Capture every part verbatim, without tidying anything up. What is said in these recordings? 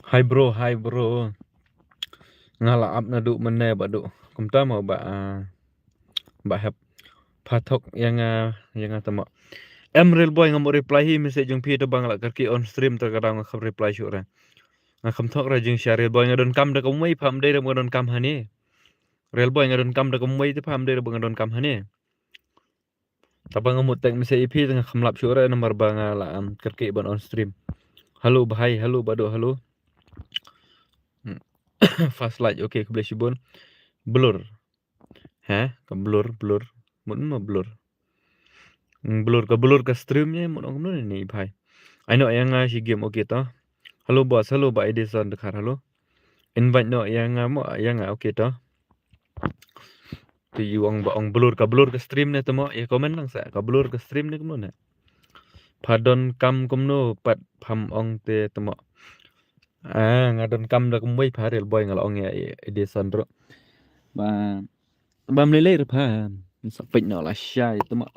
Hi bro, hi bro. Nga la ap naduh mynne ba duh. Kumta mo ba, ah, ba hep. Pha thok ïa nga, ïa nga tamo. Em Real Boy, ngam reply hi message jong phi, te ba nga la kyrkieh on stream te ka daw nga kham reply shuh re. Nga kham thok re jingshah Real Boy, nga donkam da kumwei pha, ym dei re ba nga donkam hane. Real Boy, nga donkam da kumwei te pha, ym dei re ba nga donkam hane. Te ba nga mut text message ïa phi te nga kham lap shuh re namar ba nga la, um, kyrkieh ban on stream. Hello bhai, hello ba duh, hello. Hmm. Fast light, okay, khublei shibun. Blur. Ha? Ka blur, blur. Mut mo blur. Hmm, blur, ka blur ka stream ne, mut ong kumno ne bhai. Ai noh ïa nga shi game, okay to. Hello boss, hello ba Edison Dkhar, hello. Invite noh ïa nga mo, ïa nga, okay to. Te ïa ong ba ong blur, ka blur ka stream ne tamo, ïa comment lang sa, ka blur ka stream ne kumno ne. Pha donkam kumno pat pham ong te tamo. Ah, nga donkam da kumwei pha Real Boy, nga la ong ïa, ïa Edison ruh. Ba, bam lei lei re pha. Sa peit noh lashai tamo.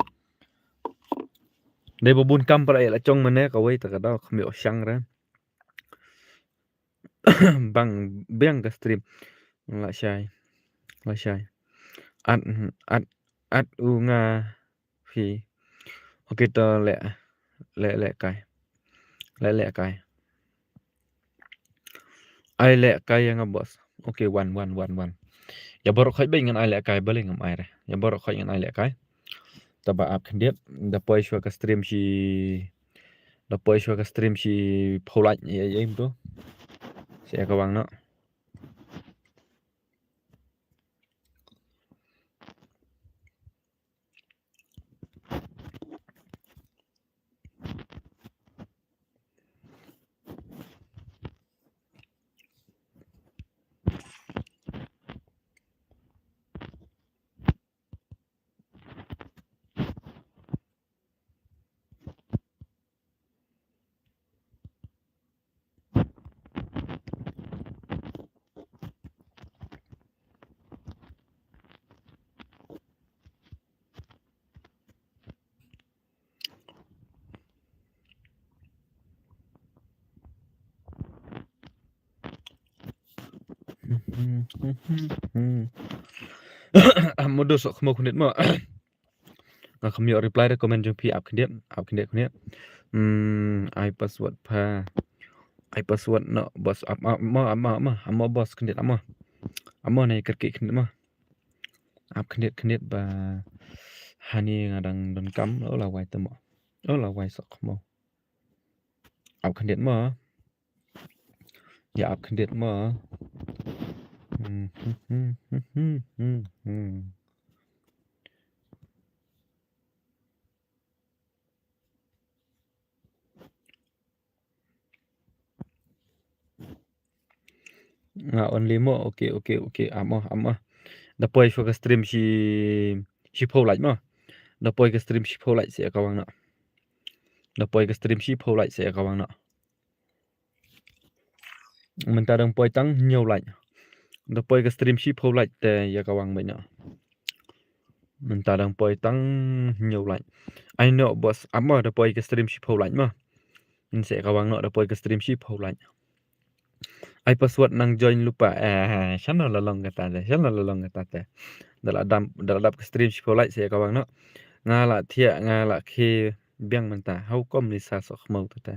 Dei ba bun kam para ïa la chong mane kawei te ka daw kham ïoh shang re. Bang, biang ka stream. Lashai. Lashai. At, at, at u nga phi. Okay to leh, leh, leh kai. Leh, leh kai. Ai leh kai ïa nga boss. Okay, wan, wan, wan, wan. Ïa baroh khoit ba ngan ai leh kai, balei ngam ai re. Ïa baroh khoit ngan ai leh kai. Te ba ap khyndiat, da poi shuwa ka stream shi, da poi shuwa ka stream shiphew lait, ïa, ïa, im tu. Sa ïa kawang noh. Ah, mo, doh sok khmo khyndiat mo. Nga kham ïoh reply re comment jong phi, ap khyndiat, ap khyndiat khyndiat. Hmm, ai password pha. Ai password noh boss, ap, ap mo, ap mo, ap mo, ap mo boss khyndiat, ap mo. Ap mo, nai kyrkieh khyndiat mo. Ap khyndiat khyndiat ba hani nga dang donkam, oh la wai te mo. Oh la wai sok mo. Ap khyndiat mo. Ïa ap khyndiat mo. Hmm, hmm, hmm. Nga only mo, okay, okay, okay, ap mo, ap mo. Da poi shuwa ka stream shi, shiphew lait mo. Da poi ka stream shiphew lait sa ïa kawang noh. Da poi ka stream shiphew lait sa ïa kawang noh. Mynta dang poi tang hynñiew lait. Da poi ka stream shiphew lait te ïa kawang beit noh. Mynta dang poi tang hynñiew lait. Ai noh boss, ap mo, da poi ka stream shiphew lait mo. Ngin sa ïa kawang noh, da poi ka stream shiphew lait. Ai password nang join lypa. Eh, shano la long kata te, shano la long kata te. Da la dam, da la dap ka stream shiphew lait sa ïa kawang noh. Nga la thiah, nga la khie biang mynta. How come Lisa sok khmo kata te.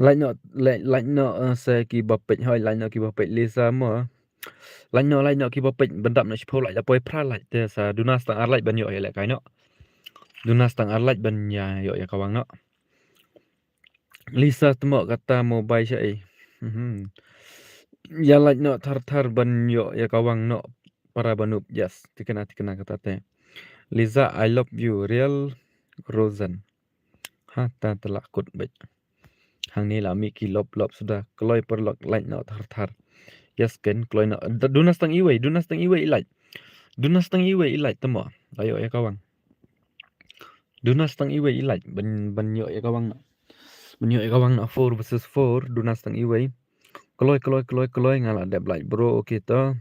Lait noh, lait, lait noh, eh, sa kiba peit, hoi, lait noh kiba peit Lisa mo. Lait noh, lait noh kiba peit, ban dap noh shiphew lait, da poi phra lait te sa, duna stang ar lait ban ïoh ïa lehkai noh. Duna stang ar lait ban ïa ïoh ïa kawang noh. Lisa tmo kata mo bai sha ei. Mhm. Ïa lait noh thar thar ban ïoh ïa kawang noh para ba nup. Yes, tikna tikna kata te. Lisa, I love you, real Rosen. Ha, ta te la kut beit. Hangne la mih ki lop lop suda, kloi paralok, lait noh thar thar. Yes ken, kloi noh. Da, duna stang iwei, duna stang iwei i lait. Duna stang iwei i lait tmo. La ïoh ïa ka wang. Duna stang iwei i lait ban, ban ïoh ïa ka wang na. Ban ïoh ïa ka wang na four versus four, duna stang iwei. Kloi, kloi, kloi, kloi, nga la dep lait bro, okay to.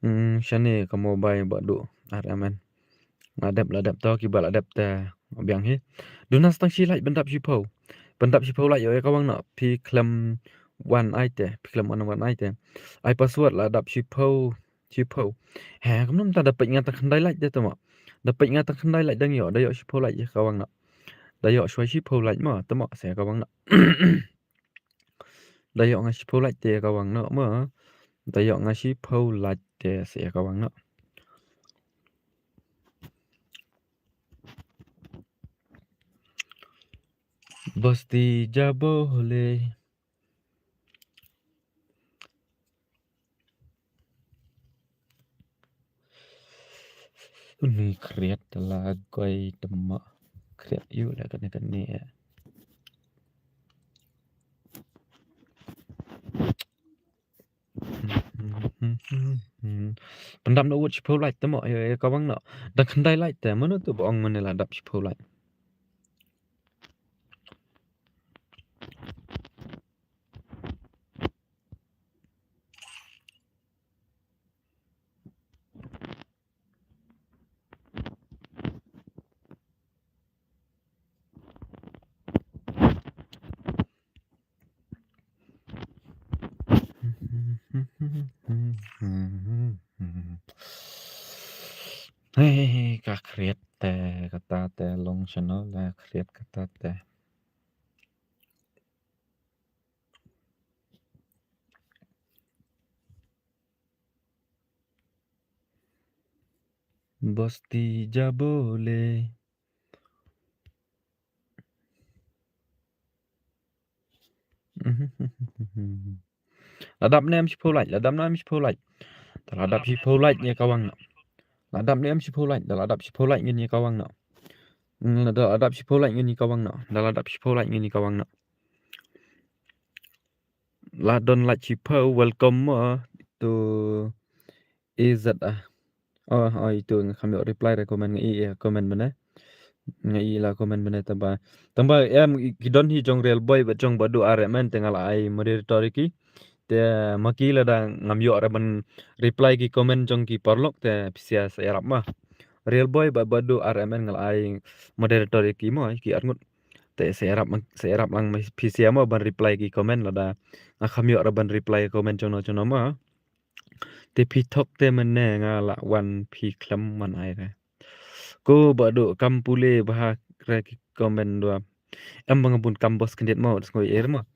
Hmm, shane ka mobile ba du. Ar amen. La dep, la dep to, kiba la dep te biang hi. Duna stang shi lait ban dap shiphew. Ban dap shiphew lait ïoh ïa ka wang na. Phi khlem wan ai te, phi khlem wan wan ai te. Ai password la dap shiphew, shiphew. He, kumno mynta da peit nga tang khyndai lait te mo. Da peit nga tang khyndai lait dang ïoh, da ïoh shiphew lait ïa ka wang na. Da ïoh shuwa shiphew lait mo, te mo, sa ïa ka wang na. Da ïoh nga shiphew lait te ïa ka wang na mo. Da ïoh nga shiphew lait te sa ïa ka wang na. Bosti jabo le. Uni khriat la goi tema. Khriat ïu la kane kane. Pyndap noh wut shiphew lait te mo, ïa, ïa ka wang noh. Dang khyndai lait te, mano tu ba ong mane la dap shiphew lait. Hei, ka khriat te, kata te, long channel la khriat kata te. Bosti jabo le. La dap ne em shiphew lait, la dap ne em shiphew lait. Da la dap shiphew lait ïa ka wang noh. La dap ne em shiphew lait, da la dap shiphew lait ngin ïa ka wang noh. Mm, da la dap shiphew lait ngin ïa ka wang noh. Da la dap shiphew lait ngin ïa ka wang noh. La don lait shiphew, welcome mo to A Z ah. Oh, oh, itu nga kham ïoh reply re comment nga i, ïa comment bane. Nga i la comment bane tangba. Tangba em ki don hi jong Real Boy bad jong Badu R M N te nga la ai moderator ïa ki. Te ma ki lada ngam ïoh re ban reply ki comment jong ki paralok te phi sa ïarap ma. Real Boy bad Badu R M N nga la ai moderator ïa ki mo, ïa ki arngut. Te sa ïarap, sa ïarap lang ma phi sa mo ban reply ki comment lada nga kham ïoh re ban reply comment jong no jong no ma. Te phi thok te mynne nga la wan phi khlem man ai re. Ko Badu kam pule bha re ki comment dua. Em ba nga bun kam bos khyndiat mo, da sngewbha ïa mo.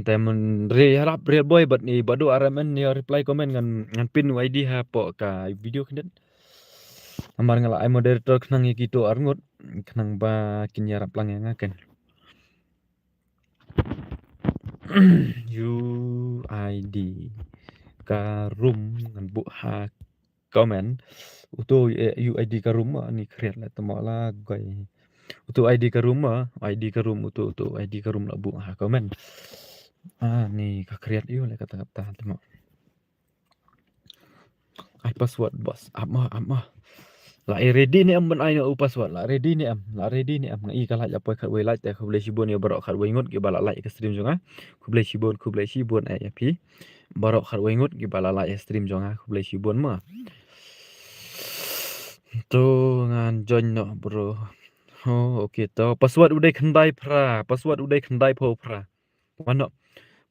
Te mynne re ïarap Real Boy bad ni Badu R M N ïa reply comment ngan, ngan pin u I D hapoh ka video khyndiat. Namar nga la ai moderator khnang ïa kito arngut, khnang ba kin ïarap lang ïa nga kan. U I D ka room ngan buh ha comment. Uto, eh, U I D ka room ma ni khriat la temo la goi. Uto I D ka room ma, I D ka room uto, uto I D ka room la buh ha comment. Ah, ni ka khriat ïu la kata kata temo. Ai password boss. Ap ma, ap ma. La ready ne em ban ai na u password. La ready ne em. La ready ne em. Nga i ka lait la poi khatwei lait te khublei shibun ïa baroh khatwei ngut kiba la like ka stream jong nga. Khublei shibun, khublei shibun eh ïa phi. Baroh khatwei ngut kiba la like ka stream jong nga. Khublei shibun ma. To ngan join noh bro. Oh, okay to. Password u dei khyndai phra. Password u dei khyndai phew phra. Mano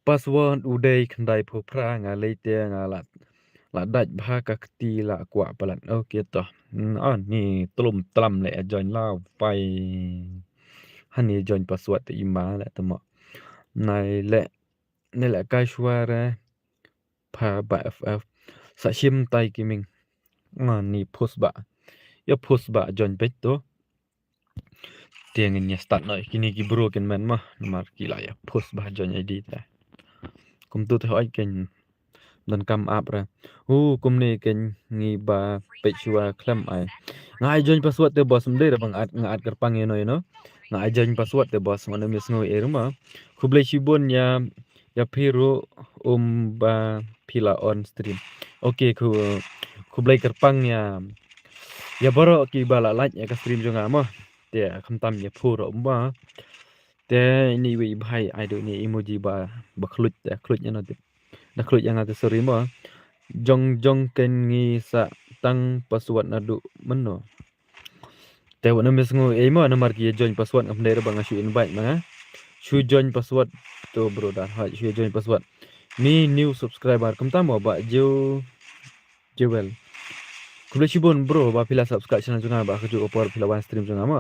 password u dei khyndai phew phra nga lei te nga la, la dait bha ka kti la kwah palat. Okay to. Hmm, ani tlum tlam le join la pai. Hani join password te ima le temo. Nai le, nai le kai shwa re. Pha ba F F. Sa shim tai ki ming. Ani post ba. Ïa post ba join peit to. Te ngin ïa start noh kine ki bro kin men ma namar ki la ïa post ba join I D te. Kumtu te hoi ken don kam ap ra. Hu kumne ken ngi ba peit shuwa khlem ai. Nga ai join password te boss, ym dei ra ba nga at, nga at kyrpang ïa no ïa no. Nga ai join password te boss, nga nym ïa sngew ei ruh ma. Khublei shibun ïa, ïa phi ruh um ba phi la on stream. Okay, khu, khublei kyrpang ïa Ïa baroh kiba la like ïa ka stream jong nga mo. Te khamtam ïa phuh ruh mo. Te ine iwei i bhai ai da ine i emoji ba, ba khluit, te khluit ïa nga te. Da khluit ïa nga te, sorry mo. Jong jong ken ngi sa tang password naduh mynno. Te wat nym ïa sngew ei mo, namar ki ïa join password, ngam dei ruh ba nga shu invite ma nga. Shu join password. To bro, da hoi shu join password. Mi new subscriber kumta mo, Bah Jew Jewel. Khublei shibun bro ba phi la subscribe channel jong nga, ba kajuh ka por phi la wan stream jong nga mo.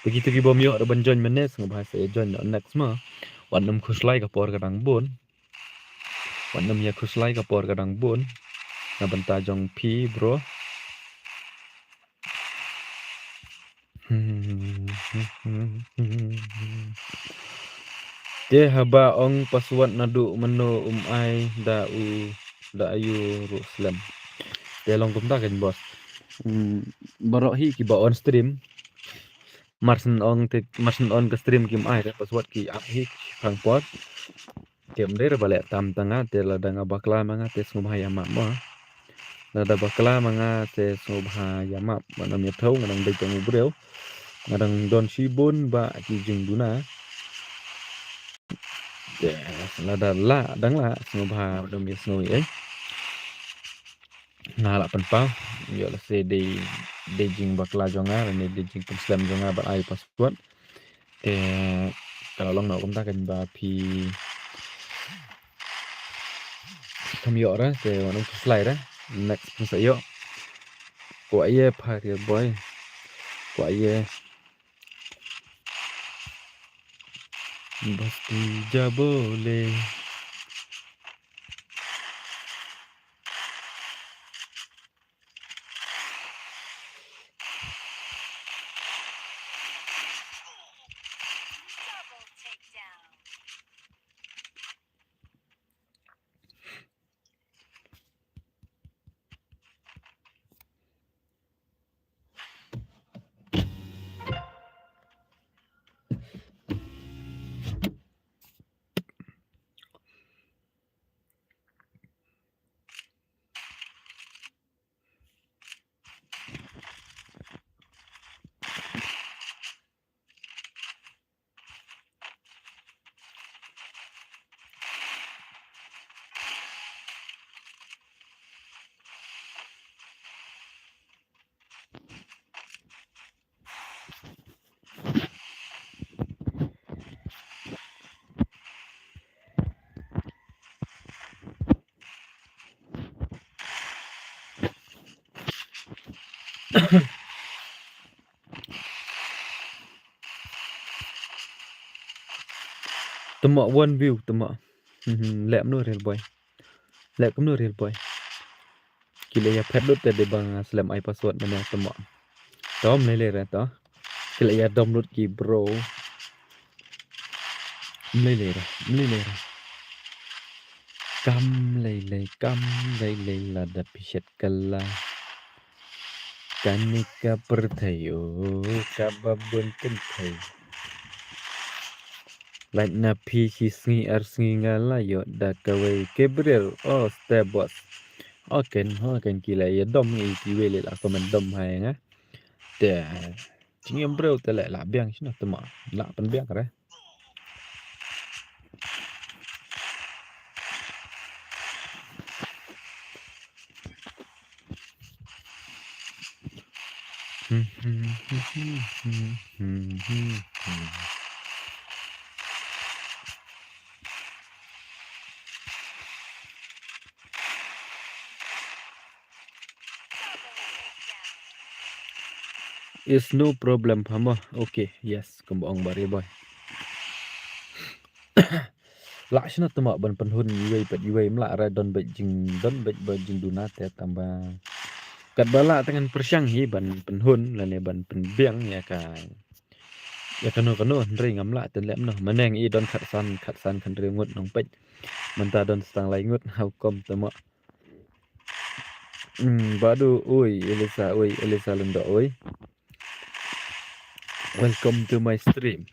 Te kito ki bym ïoh ruh ban join mynne, sngewbha sa ïa join noh next mo. Wat nym khuslai, ka por ka dang bun. Wat nym ïa khuslai, ka por ka dang bun. Na bynta jong phi bro. Te haba ong password naduh mynno, um ai da u, da aiu ruh slem. Te long kumta kan boss. Hmm, baroh hi kiba on stream. Mar shen ong te, mar shen on ka stream kim ai re password, ki ap hi phang por. Te ym dei re ba leh tam tang nga, te lada nga bakla ma nga te sngewbha ïa map mo. Lada bakla ma nga te sngewbha ïa map, wat nym ïa thew, nga dang dei tang u briew. Nga dang don shibun bah ki jingduna. Te lada lah, dang lah, sngewbha wat nym ïa sngew ei. Nga lah pynpaw, ïoh lehse dei, dei jingbakla jong nga, lane dei jingpynslem jong nga ban ai password. Te ka la long noh kumta kan ba phi, phi kham ïoh re, te wat nym khuslai re. Next phin sa ïoh. Kwah ïa pha ria boy. Kwah ïa. Basti jabole. Tymok one view, tymok. Hmm, leh kumno real boy. Leh kumno real boy. Ki la ïa phet lut te dei ba nga slem ai password mynne, tymok. To ym lei lei re to. Ki la ïa dom lut ki bro. Ym lei lei re, ym lei lei re. Kam lei lei, kam lei lei lada phi shet kylla. Kane ka pyrthei o, kaba bun kynthei. Lait na phi shi sngi ar sngi nga la ïoh da kawei, Gabriel, oh, step boss. Oh, ken, oh, ken ki la ïa dom ngi kiwei lei la comment dom ha nga. Te jingim briew te leh lah biang shano, te ma lah pynbiang re. Is no problem, Pama. Okay, yes, kumba ong Bari boy. Lah shano te ma ban pynhun iwei pat iwei, ym lah re, don bad jing, don bad ba jingduna te tang ba. Katba lah te ngan pyrshang hi ban pynhun lane ban pynbiang ïa ka, ïa kano kano, hynrei ngam lah te leh kumno. Mynne ngi don khatsan, khatsan khathynriew ngut nongpeit. Mynta don sa tang lai ngut, how come te ma. Hmm, Badu, oi, Elisa, oi, Elisa Lunda, oi. Welcome to my stream.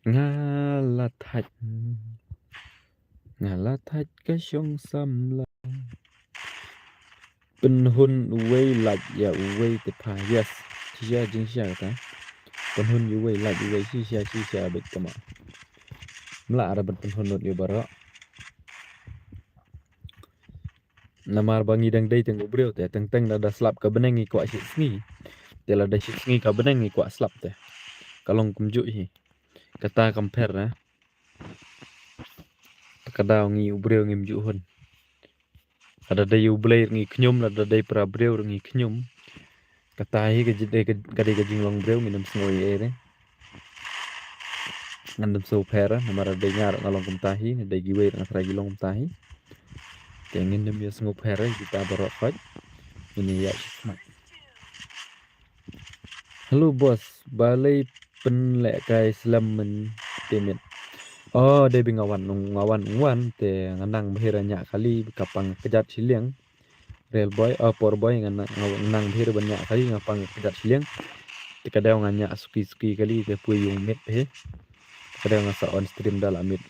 Nga la thait. Nga la thait ka shong samla. Pynhun uwei lait ïa uwei te pha. Yes. Shisha jingshisha kata. Pynhun uwei lait uwei shisha shisha beit tama. Mla ara ban pynhun lut ïa baroh. Namar ba ngi dang dei tang u briew te teng teng lada slap ka bneng ngi kwah shit sngi. Te lada shit sngi ka bneng ngi kwah slap te. Ka long kumjuh hi. Kata kam pher na. Te ka daw ngi u briew ngim ju hun. Lada dei u Blei ngi khñium, lada dei para briew ngi khñium. Kata hi ka jit dei ka, ka dei ka jinglong briew ngin ym sngew ei ei re. Ngan ym sngew pher namar dei nga ruh nga long kumta hi, dei kiwei ruh nga trai ki long kumta hi. Te ngin ym ïa sngew pher kita baroh khoit. Ngin ïa smat. Hello boss, balei pynlehkai slem mynta miet? Oh, dei ba nga wan, nga wan, nga wan te nga nang bha ïa ñiah kali ka pang kjat shiliang. Real boy, oh, poor boy, nga nang, nga nang bha ïa ñiah kali nga pang kjat shiliang. Te ka dei nga ñiah suki suki kali te poi ïung miet hi. Te ka dei nga sa on stream da la miet.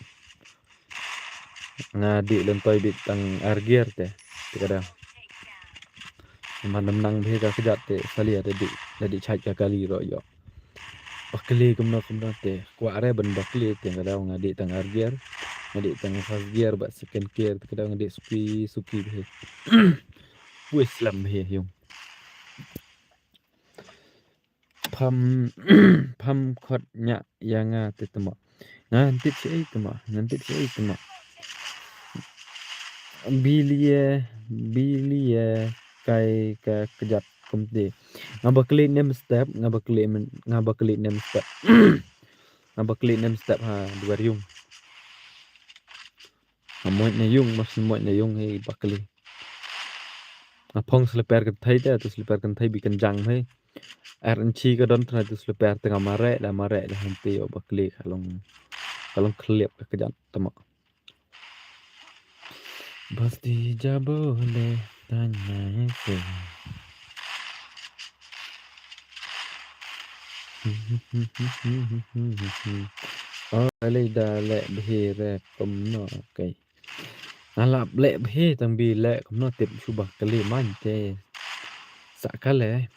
Nga dih lyntoi beit tang ar gear te. Te ka dang. Namar nang bha ka kjat te sali da dih, da dih chait ka kali ruh ïoh. Bakle kumno kumno te. Kwah re ban bakle te ka dang nga dih tang ar gear. Nga dih tang first gear bad second gear te ka dang nga dih suki suki bha. Wis slem bha ïung. Pham, pham khot ñiah ïa nga te tama. Ngan tip shi ei tama, ngan tip shi ei tama. Bilie, bilie kai ka kjat kumte. Nga bakle nem step, nga bakle men, nga bakle nem step. Nga bakle nem step ha duar ïung. Nga moit na ïung, mas moit na ïung hi bakle. Nga phong slipper kynthei te, tu slipper kynthei bi kynjang hi. Er nchi ka don tna tu slipper te nga mareh da mareh da hynte ïoh bakle ka long, ka long khliap ka kjat tama. Basti jabo le tanya se. Oh, ale da le bhi re kumno kai. Nga lap leh bha tang bi leh kumno tip shu ba kali man te. Sa ka leh.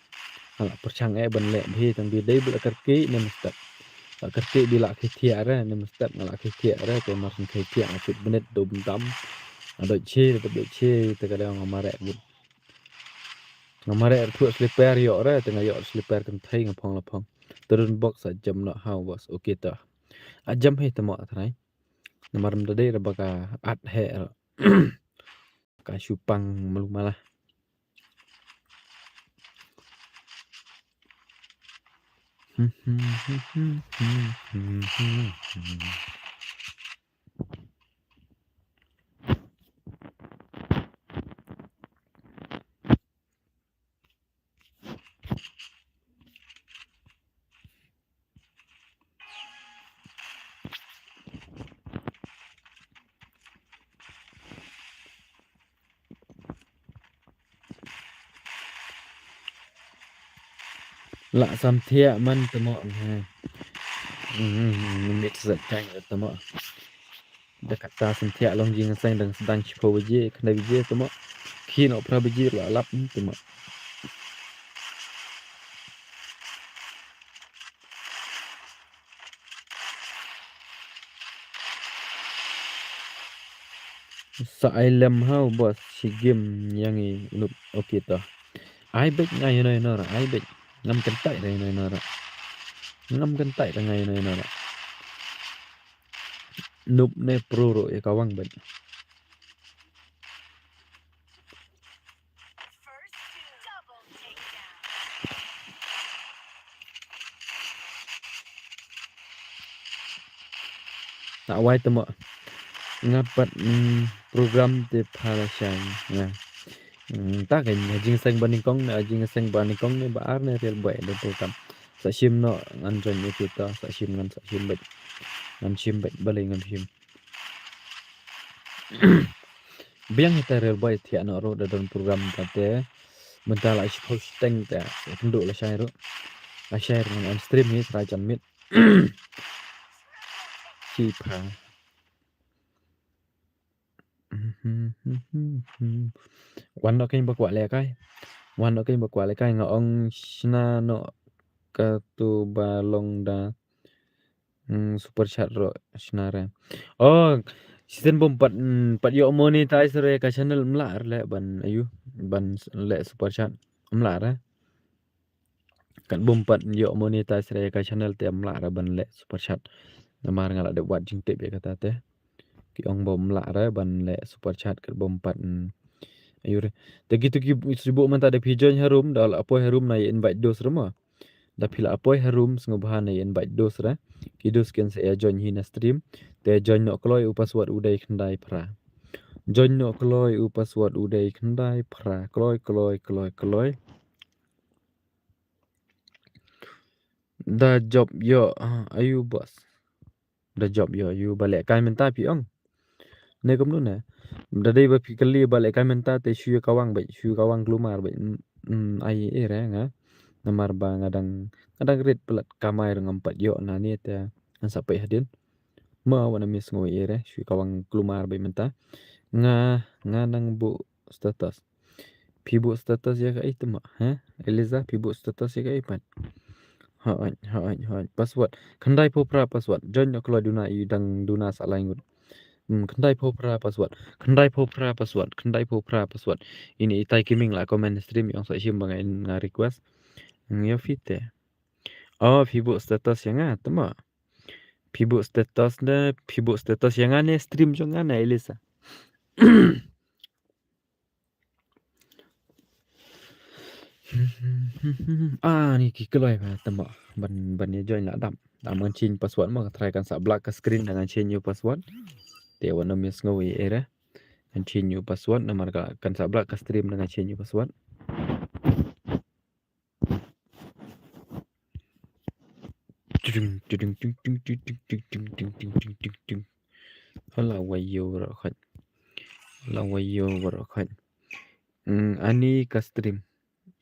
Nga lap pyrshang eh ban leh bha tang bi dei ba la kyrkieh ne mstep. La kyrkieh bi la khie thiah re ne mstep nga la khie thiah re te mar khie thiah nga fit minit dum dam. Nga doi che te doi che te ka dei nga mareh gut. Nga mareh re thuh slipper ïoh re te nga ïoh slipper kynthei nga phong la phong. Te dun bok sa jam noh ha bos. Okay ta. A jam hi te mo trai. Namar ym da dei re ba ka at heh re. Ka shu pang malu mala. Lah sam thiah man te mo ha. Hmm, minit sa tang te mo. Da kata sam thiah long jingïaseng dang sdang shiphew baje, khyndai baje te mo. Khin o phra baje la lap te mo. Sa ai lem hau bos shi game ïa ngi nup. Okay to. Ai beit nga ïa no ïa no ra ai beit. Ngam kyntait ra ïa no ïa no ra. Ngam kyntait ra nga ïa no ïa no ra. Nup ne pro ruh ïa ka wang beit. Sa wai te mo. Nga pat, mm, program te pha la shai. Nga. Mm, ta ka nga jingïaseng ba nyngkong ne, jingïaseng ba nyngkong ne ba ar ne real boy don program. Sa shim noh ngan join ïa kita, sa shim ngan sa shim beit. Ngan shim beit balei ngam shim. Biang ïa te real boy thiah noh ruh da don program kata. Mynta la shiphew shiteng te kynduh la shai ruh. La shai ruh ngan on stream hi trai jan miet. Shi pha. Wan noh kein ba kwah lehkai. Wan noh kein ba kwah lehkai, nga ong shna noh katu ba long da, hmm, super chat ruh shna re. Oh, shisien bym pat, hmm, pat ïoh monetize re ka channel, ym lah re leh ban, aïu, ban s-, leh super chat. Ym lah re. Kat bym pat ïoh monetize re ka channel te ym lah re ban leh super chat. Namar nga la dep wad jingtip ïa kata te. Ki ong ba ym lah re ban leh super chat kat bym pat, mm, aïu re. Te kitu ki sibuk mynta da phi join harum, da la poi harum na ïa invite dos re mo. Da phi la poi harum sngewbha na ïa invite dos re. Ki dos kin sa ïa join hi na stream. Te join noh kloi, u password u dei khyndai phra. Join noh kloi, u password u dei khyndai phra. Kloi, kloi, kloi, kloi. Da jop ïoh, ah, aïu boss. Da jop ïoh aïu, ba lehkai mynta phi ong. Ne kumno ne? Da dei ba phi kylli ba lehkai mynta te shu ïa kawang beit, shu ïa kawang kulmar beit. Mm, mm, ai ei re nga. Namar ba nga dang, nga dang rit palat kamai ruh ngam pat ïoh nangne te ngan sa peit hadien. Ma wan na miss ngoi ei re, shu ïa kawang kulmar beit mynta. Nga, nga nang buh status. Phi buh status ïa kaei te mo, ha? Eliza, phi buh status ïa kaei pat? Hooid, hooid, hooid. Password. Khyndai phew phra password. Join noh kloi duna, i dang duna sa lai ngut. Hmm, khyndai phew phra password. Khyndai phew phra password. Khyndai phew phra password. Ini itai kiming la comment stream ïong sa shim ba nga, nga request. Nga ïa phi te. Oh, phi buh status ïa nga, te mo. Phi buh status ne, phi buh status ïa nga ne stream jong nga ne, Eliza. Ah, ni ki kloi ba tama ban, ban ïa join la dap. Dang ngan change password mo, ka try kan sa black ka screen, dang ngan change ïa u password. Te wan ym ïa sngew ïa era. Ngan change ïa u password namar ka kan sa black ka stream, dang ngan change ïa u password. Tudung, tudung, tudung. Hala wa ïoh baroh khoit. Hala wa ïoh baroh khoit. Hmm, ani ka stream.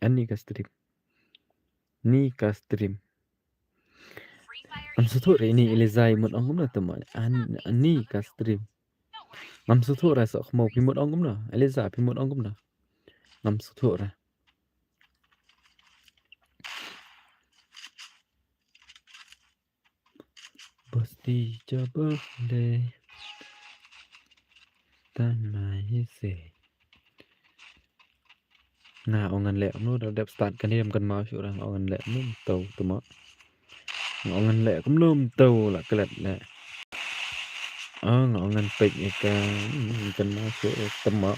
Ani ka stream. Ni ka stream. Ngam sngewthuh re ini Eliza i mut ong kumno te mo. An-, ani ka stream. Ngam sngewthuh re, soh khmaw, phi mut ong kumno. Eliza, phi mut ong kumno. Ngam sngewthuh re. Basti jabah de tan mai se. Nga ong ngan leh kumno, da dep start kane ym kynmaw shuh re, nga ong ngan leh kumno mynta te mo. Nga ong ngan leh kumno mynta la klet leh. Ah, nga ong ngan peit ïa ka, ym kynmaw shuh te mo.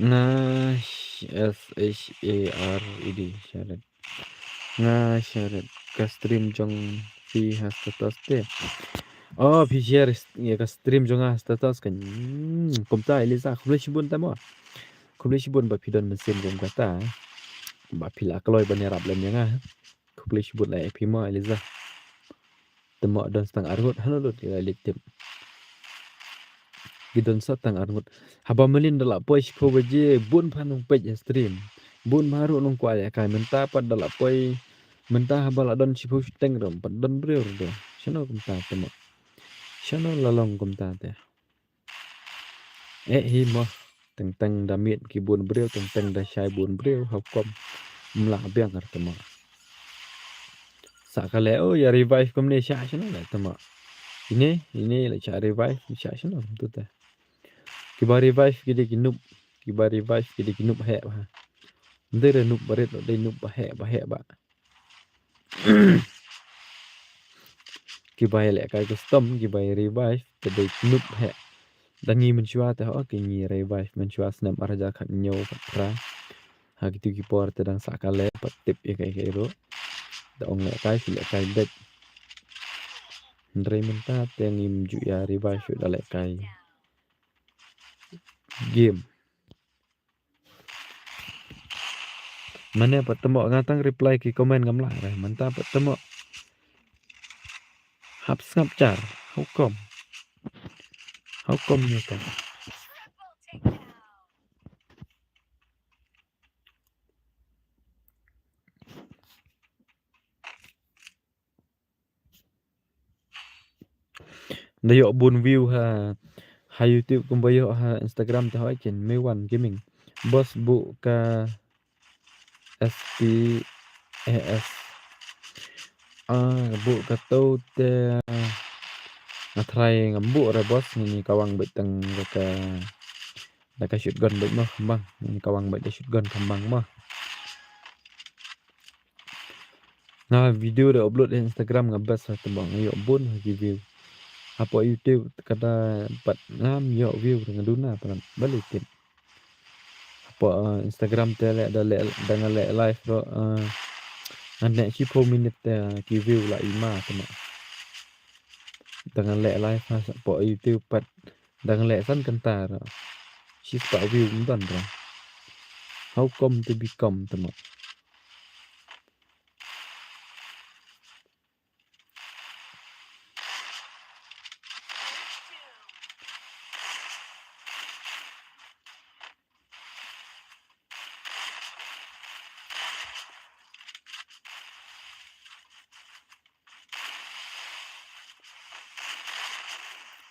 Nga, S H A R E D, Shared. Nga shared ka stream jong phi ha status te. Oh, phi share ïa ka stream jong nga ha status kan. Hmm, kumta Eliza, khublei shibun te mo. Khublei shibun ba phi don mynsiem kum kata. Ba phi la kloi ban ïarap lem ïa nga. Khublei shibun la ïa phi mo Eliza. Te mo don sa tang arngut, hano lut ki la leit tip. Ki don sa tang arngut. Haba mlien da la poi shiphew baje, bun pha nong peit ha stream. Bun pha ruh nong kwah ïa kai, mynta pat da la poi. Mynta haba la don shiphew shiteng ruh, pat don briew ruh. Shano kumta te mo. Shano la long kumta te. Eh, hi mo. Teng teng da miet ki bun briew, teng teng da shai bun briew, ha u kom. Mla biang ar te mo. Sa ka leh, oh, ïa revive kumne sha shano leh te mo. Ine, ine leh sha revive, sha shano tu te. Kiba revive ki dei ki noob, kiba revive ki dei ki noob heh bha. Ym dei re noob barit, dei noob ba heh, ba heh ba. Kiba ïa leh kai custom, kiba ïa revive, te dei ki noob heh. Da ngi mynshuwa te ho, ki ngi revive mynshuwa snem ar hajar khathynñiew khatphra. Ha kitu ki por te dang sah kale, pat tip ïa kai kai ruh. Da ong leh kai, ki leh kai beit. Hynrei mynta te ngim ju ïa revive shuh da leh kai game. Mane pat te mo, nga tang reply ki comment ngam lah re, mynta pat te mo. Hap sngap jar, how come? How come ïa ka? Da ïoh bun view ha, ha YouTube kumba ïoh ha Instagram te hoi kin Mewan Gaming. Boss buh ka S P A S. Ah, buh kato te nga try ngam buh re boss, ngi ni kawang beit tang da ka, da ka shotgun beit mo khambang, ngi ni kawang beit da shotgun khambang mo. Nga video da upload ha Instagram nga best ha tebang, nga ïoh bun ha ki view. Hapoh YouTube kada pat ngam ïoh view, nga duna pat bali tip. Hapoh, eh, Instagram te leh da leh, da nga leh live ro, eh, nga leh shiphew minit te ki view la i ma te ma. Da nga leh live ha hapoh YouTube pat da nga leh san kynta ro. Shispah view ym don ro. How come to become te ma.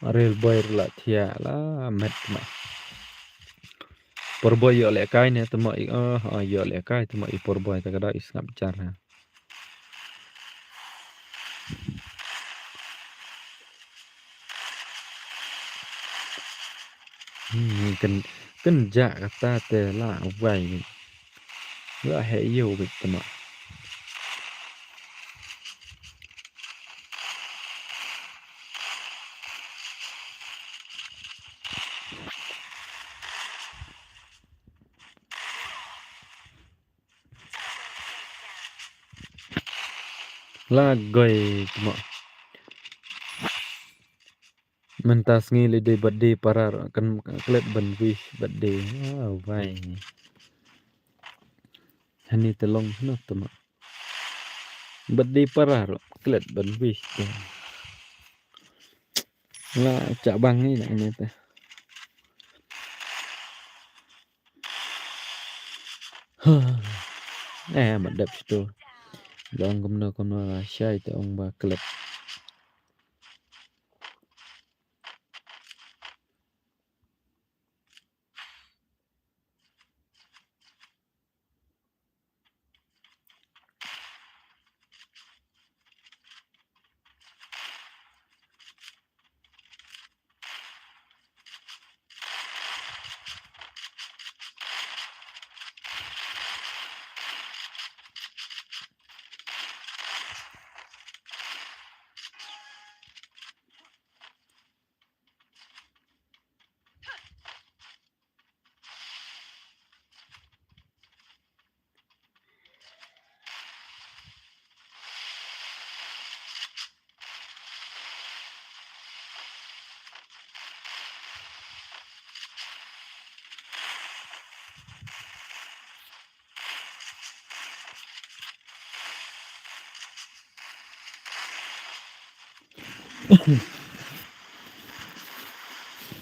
Aril boy la thiah la met ma. Por boy ïoh lehkai ne temo i, oh, oh, ïoh lehkai temo i por boy ta ka da i sngap jar ha. Hmm, kyn, kynjah kata te la wai. La heh ïew beit temo. La goi temo. Mynta sngi lei dei birthday para ro, kan klet ban wish birthday. Ah, wai. Hani te long hno temo. Birthday para ro, klet ban wish te. La chah bang ni na ini te. Eh, ma dep sto. Long kumno kumno la shai te ong ba klet.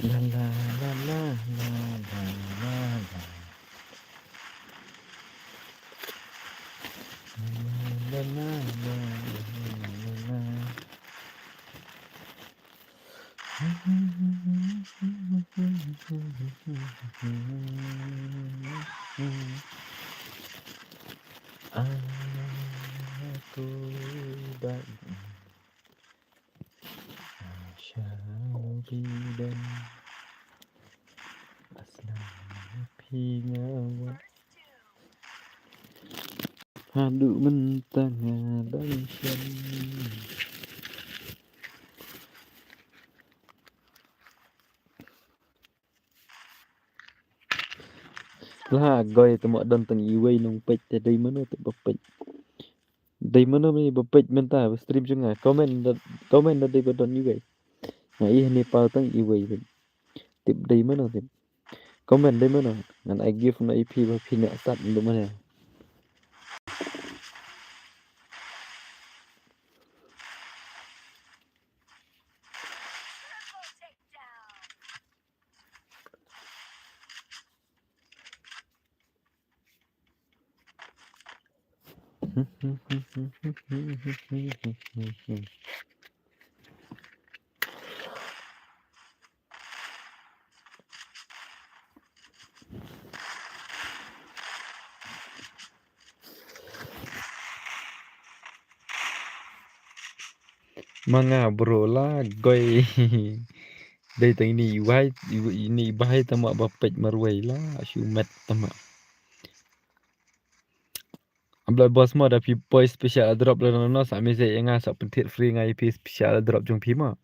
La, la, la. La, la, la, la, la, la. Aku dah Shall be done. Aslam phi nga wat. Haduh mynta nga dang shem. La goi te mo don tang iwei nong peit te dei mano te ba peit. Dei mano mano ba peit mynta ba stream jong nga. Comment da, comment da dei ba don iwei. Nga ïohi ne paw tang iwei. Tip dei mano tip. Comment dei mano. Ngan ai gift na i phi ba phi ne sat ndu mano. Ma nga bro la goi. Dei tang ini i wai, ini i bai tama ba peit marwei la shu met tama. Abla boss mo da phi poi special drop la no no sa message ïa nga sa pynthied free nga ïa phi special drop jong phi mo.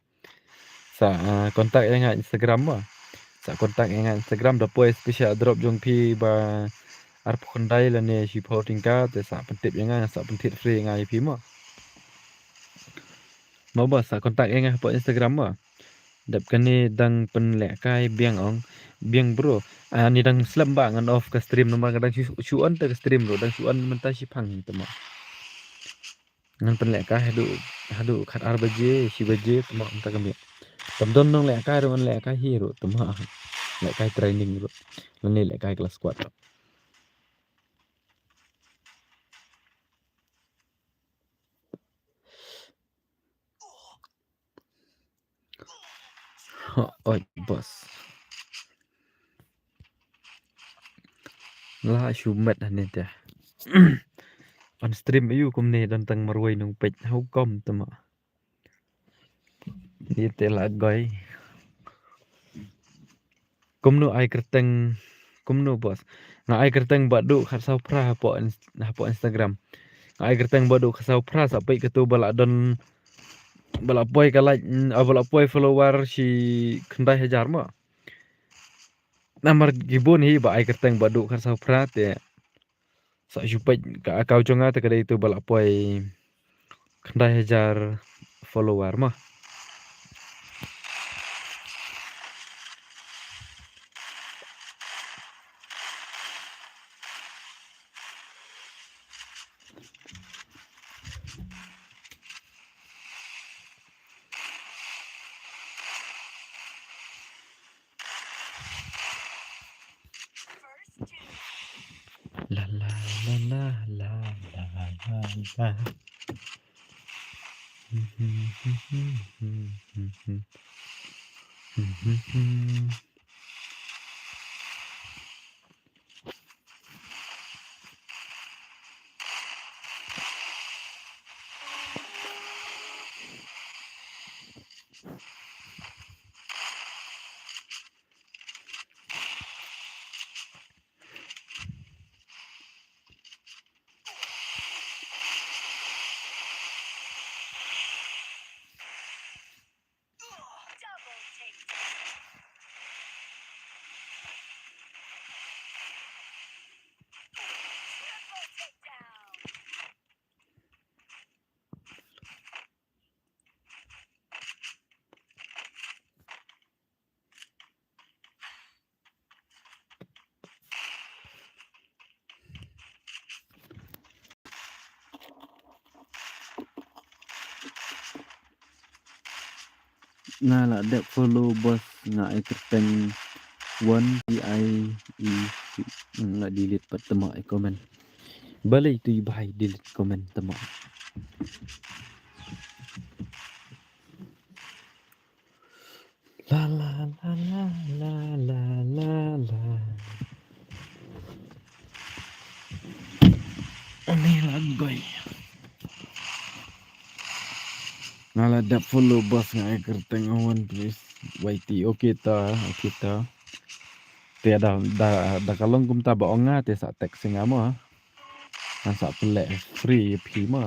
Sa, ah, contact ïa nga Instagram mo. Sa contact ïa nga Instagram da poi special drop jong phi ba arphew khyndai lane shiphew tyngka te sa pyntip ïa nga sa pynthied free nga ïa phi mo. Mo ba sa contact ïa nga hapoh Instagram mo. Dep kane dang pynlehkai biang ong. Biang bro. Ah, ni dang slem ba ngan off ka stream namar ka dang shu, shu on te ka stream bro. Dang shu on mynta shiphang te mo. Ngan pynlehkai haduh, haduh khat ar baje, shi baje te mo mynta ka miet. Tam don nonglehkai ruh ngan lehkai hi ruh te mo. Lehkai training ruh. Lane lehkai class squad ruh. Oi boss. La shu met hangne te. On stream ayu kumne don tang marwei nongpeit ha u kom te mo. Ïa te la goi. Kumno ai kyrteng, kumno boss? Nga ai kyrteng Baduh khatsaw phra hapoh ins-, hapoh Instagram. Nga ai kyrteng Baduh khatsaw phra sa peit kato ba la don, ba la poi ka like, mm, ah, ba la poi follower shi khyndai hajar mo. Namar ki bun hi ba ai kyrteng Baduh khatsaw phra te. Sa shu peit ka account jong nga te ka dei tu ba la poi khyndai hajar follower mo. La la la la la la la la. Nga la dep follow boss, nga ai kyrteng One P I E C. Nga la delete pat tama ai comment. Balei tu i bai delete comment tama. La la la la la la la. Ani la goi. Nga la dep follow boss, nga ai kyrteng One P I E C. Y T, okay ta, okay ta. Te da, da, da ka long kumta ba ong nga te sa text nga mo. Ngan sa pynleh free phi mo.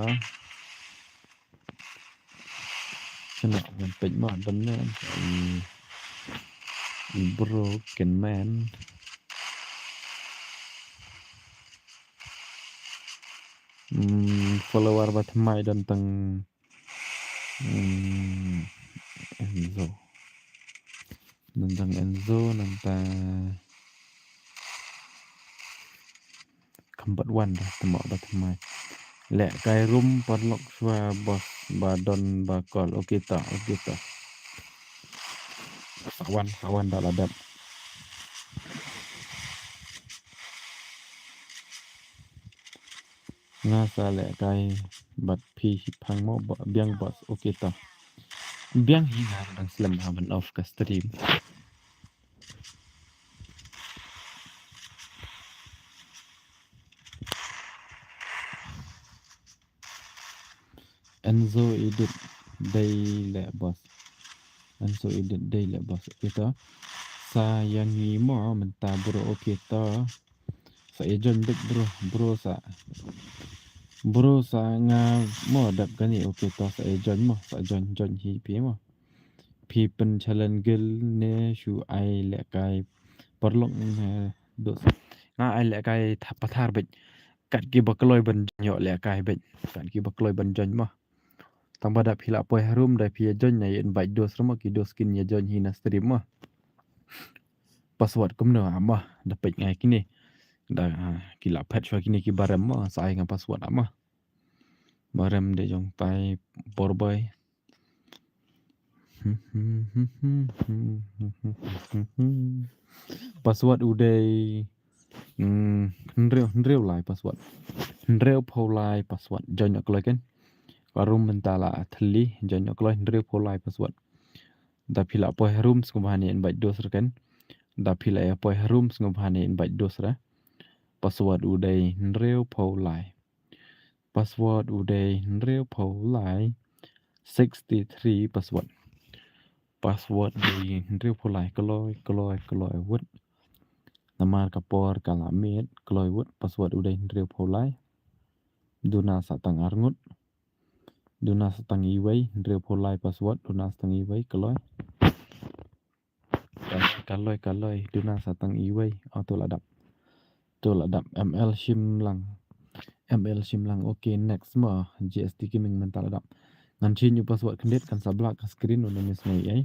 Kena ngan peit ma don ne. Hmm. Broken man. Hmm, follower ba thymmai don tang, hmm, Enzo. Don tang Enzo, nangta Kham bad wan dah tymok dah thymmai. Leh kai rum paralok shuwa boss ba don ba kol. Okay ta, okay ta. Sa wan, sa wan dah la dep. Nga sa leh kai bad phi shiphang mo ba biang boss. Okay ta. Biang hi nga dang slem ha ban off ka stream. Enzo Edit dei leh boss. Ngan shu edit dei leh boss. Okay to. Sa ïa ngi mo mynta bro, okay to. Sa ïa join beit bro, bro sa. Bro sa nga mo dap kane, okay to sa ïa join mo, sa join, join hi phi mo. Phi pynchallenge gel ne shu ai lehkai paralok ne dos. Nga ai lehkai tha-, pathar beit. Kat kiba kloi ban join ïoh lehkai beit. Kat kiba kloi ban join mo. Tang ba da phi la poi harum da phi ïa join na ïa invite dos ruh mo, ki dos kin ïa join hi na stream mo. Password kumno ah mo, da peit ngai kine. Da, ah, ki la phet shuwa kine kiba rem mo, sa ai nga password ah mo. Ba rem de jong tai por boy. Password u dei, mm, hynriew, hynriew lai password. Hynriew phew lai password. Join ïoh kloi ken. Ka room mynta la thylli, join ïoh kloi hynriew phew lai password. Da phi la poi harum sngewbha ne invite dos ruh ken. Da phi la ïa poi harum sngewbha ne invite dos ruh. Password u dei hynriew phew lai. Password u dei hynriew phew lai. Sixty three password. Password u dei hynriew phew lai, kloi, kloi, kloi wut. Namar ka por ka la miet, kloi wut, password u dei hynriew phew lai. Duna sa tang arngut. Duna sa tang iwei, hynriew phew lai password, duna sa tang iwei, kloi. Ka loi, ka loi, duna sa tang iwei. Oh, to la dap. To la dap. M L Shimlang. M L Shimlang. Okay, next mo. G S T Gaming mynta la dap. Ngan change u password khyndiat kan sa black ka screen, u na miss ngai ai.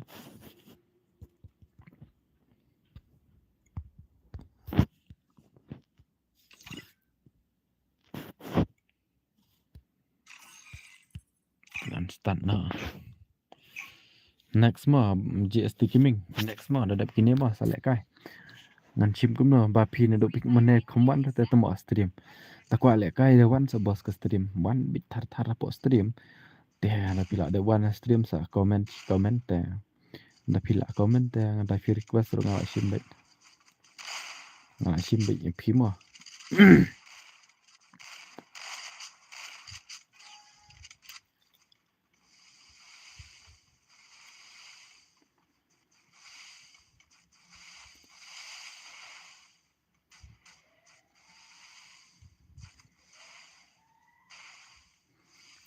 Ngan start noh. Next mo, G S T Gaming. Next mo, da dep kine mo, sa lehkai. Ngan shim kumno, ba phi na duk phi mane comment te temo stream. Ta kwah lehkai da wan sa boss ka stream. Wan bit thar thar hapoh stream. Te da phi la da wan stream sa comment, comment te. Da phi la comment te, da phi request ruh nga la shim beit. Nga la shim beit ïa phi mo.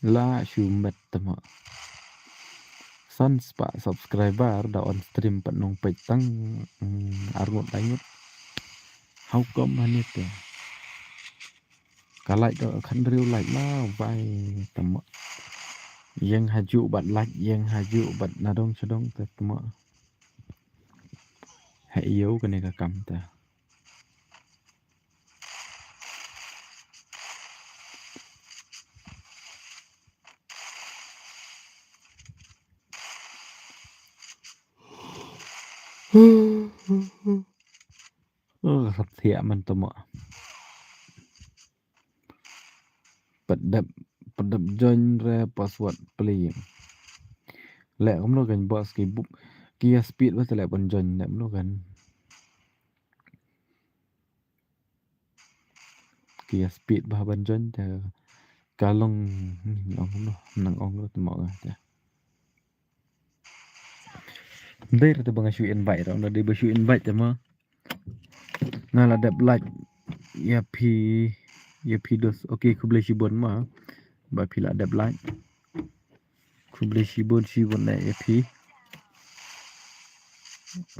La shu met temo. San spah subscriber da on stream pat nong peit tang, mm, arngut laingut. How come hangne te? Ka like da khathynriew like ma bai temo. Ïeng ha juh bad like, ïeng ha juh bad nadong shadong te temo. Ha ïew kane ka kam te. Oh, sat thiah man temo. Pat dep, pat dep join re password pli. Leh kumno kan boss ki bup. Ki ïa speed ba te leh ban join leh kumno kan. Ki ïa speed ba ban join te ka long, hmm, ong kumno, nang ong kumno te mo ka te. Dei re te ba nga shu invite ruh, dei ba shu invite te mo. Nga la dep like ïa phi, ïa phi dos. Okay, khublei shibun ma ba phi la dep like. Khublei shibun shibun ïa phi.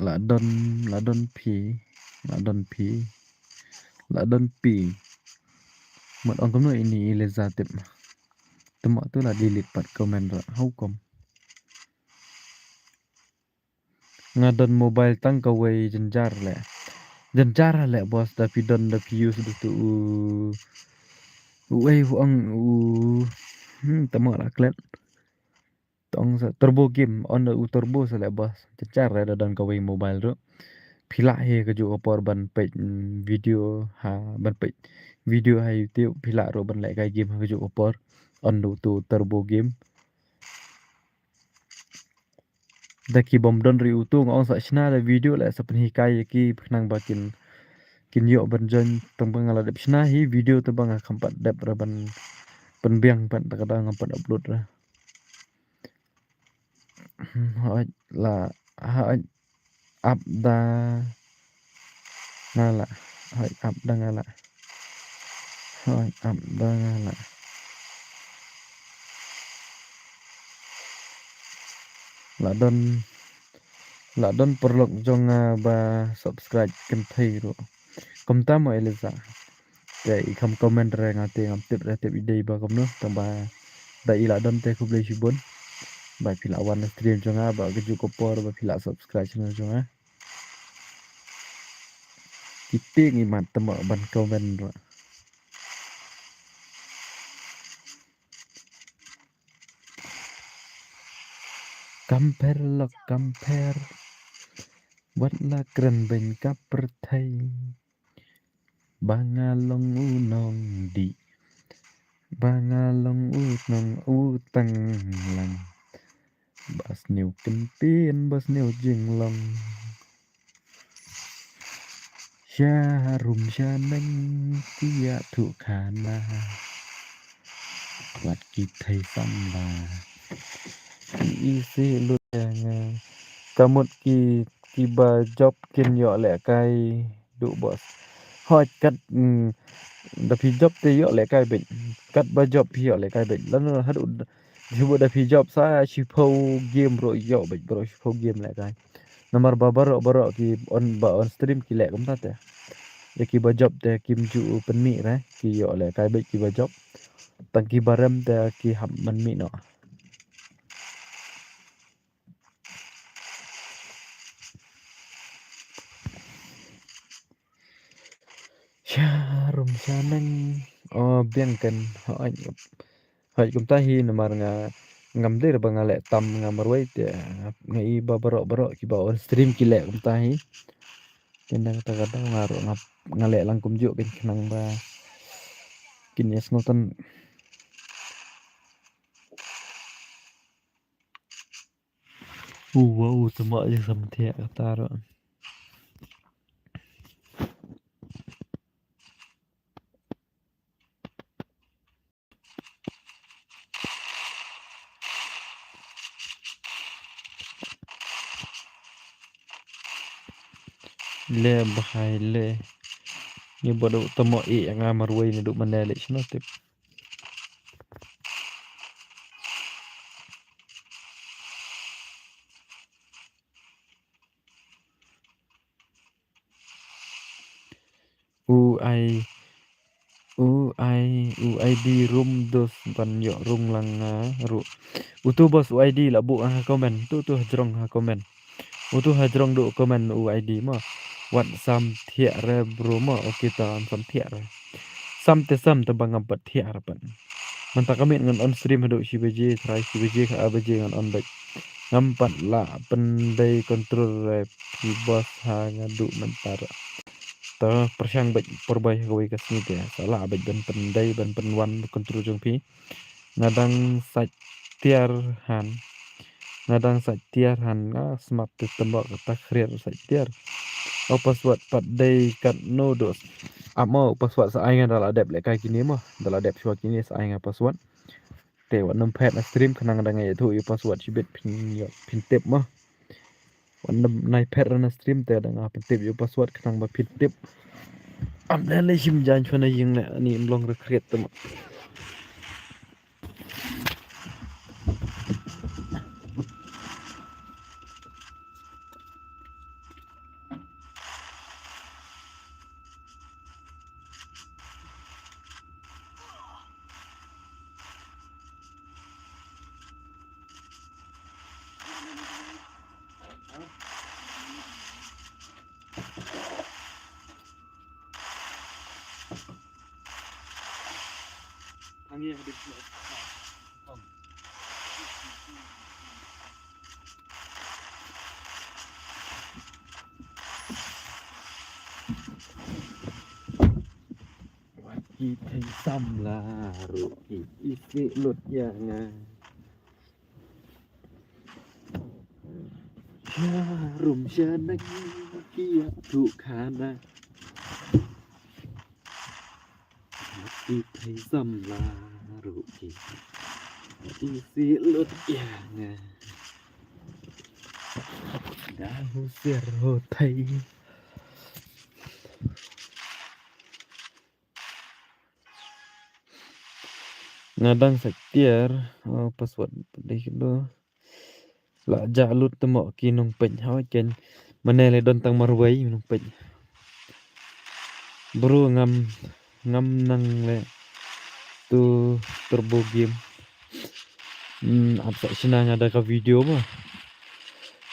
La don, la don phi, la don phi, la don phi. Mut ong kumno ini i Liza tip. Temo tu la delete pat comment ruh. How come? Nga don mobile tang kawei jynjar leh. Jynjar leh boss da phi don da phi use da tu u. Uei u ong u. Hmm, temo la klet. Tong sa turbo game on da u turbo sa leh boss. Jynjar leh da don kawei mobile ruh. Phi lah hi kajuh ka por ban peit, mm, video ha, ban peit video ha YouTube, phi lah ruh ban lehkai game ha kajuh ka por. On da u tu turbo game. Da ki bym don ri utu nga ong sa shna da video leh sa pynhikai ïa ki khnang ba kin, kin ïoh ban join tang ba nga la dep shna hi video tang ba nga kham pat dep re ban pynbiang pat da ka dang ngam pat upload re. Hooid la, hooid ap da nga la, hooid ap da nga la, hooid ap da nga la. La don, la don paralok jong nga ba subscribe kynthei ruh. Kumta mo Eliza. Te i kham comment re nga te ngam tip re tip i dei ba kumno tang ba da i la don te khublei shibun. Ba phi la wan stream jong nga ba ka juk ka por ba phi la subscribe channel jong nga. Ki tieng i mat tama ban comment ruh. Kam pher lok kam pher. Wat la kren beiñ ka pyrthei. Ba nga long u nongdih. Ba nga long u nong u tang lang. Ba sniew kyntien ba sniew jinglong. Sha rum sha neng ki ïathuh khana. Wat ki thei samla. Ki isi lut ïa nga. Ka mut ki, kiba job kin ïoh lehkai duh boss. Hooid kat, mm, da phi job te ïoh lehkai beit. Kat ba job phi ïoh lehkai beit. Lano haduh da phi job sa shiphew game ruh ïoh beit bro, shiphew game lehkai. Namar ba baroh baroh ki on, ba on stream ki leh kumta te. Ïa kiba job te kim ju pynmih re, ki ïoh lehkai beit kiba job. Tang kiba rem te ki hap mynmih noh. Sha rum sha neng. Oh, biang kan. Hooid. Hooid kumta hi namar nga ngam dei ba nga leh tam nga marwei te nga i ba baroh baroh kiba on stream ki leh kumta hi. Te nang ta ka dang nga ruh nga, nga leh lang kumjuh kan khnang ba kin ïa sngewthuh. U wow, tama ïa samthiah kata ruh. Le bahai le. Ni bodo tama i nga marwei ni duk mane le shino tip. U ai, u ai, u ai di rum dos ban ïoh rung lang nga ruh. Utu bos u ai di la buh ha comment, tu tu hajrong ha comment. Utu hajrong du comment u ai di mo. Wat sam thiah re bro mo, okay ta sam thiah re. Sam te sam te ba ngam pat thiah re pat. Mynta ka miet ngan on stream haduh shi baje, trai shi baje, kha baje ngan on back. Ngam pat lah pyndei control re phi bos ha nga duh mynta re. Te pyrshang beit pyrbai ha kawei ka sngi te. Sa lah beit ban pyndei ban pynwan control jong phi. Nga dang sait tiar han. Nga dang sait tiar han nga smat te tembak kata khriat sait tiar. O password pat dei katno dos. Amo password sa ai nga da la dep lehkai kine mo. Da la dep shuwa kine sa ai nga password. Te wat nym phet na stream khnang da nga ïathuh ïa u password shibit phin ïoh phin tip mo. Wat nym nai phet na stream te da nga pyntip ïa u password khnang ba phin tip. Am le le shim jan shwa na ïing ne ani mlong recruit te mo. Wat ki thei samla ruh ki isih lut ïa nga. Sha rum sha neng ki ïathuh khana. Wat ki thei samla ruh ki isih lut ïa nga. Nga husiar ho thei. Nga dang sa tiar, oh, password dei kdo. La ja lut te mo ki nongpeit ha ken. Mane le don tang marwei nongpeit. Bro ngam, ngam nang le tu turbo game. Hmm, ap sa shna nga da ka video mo.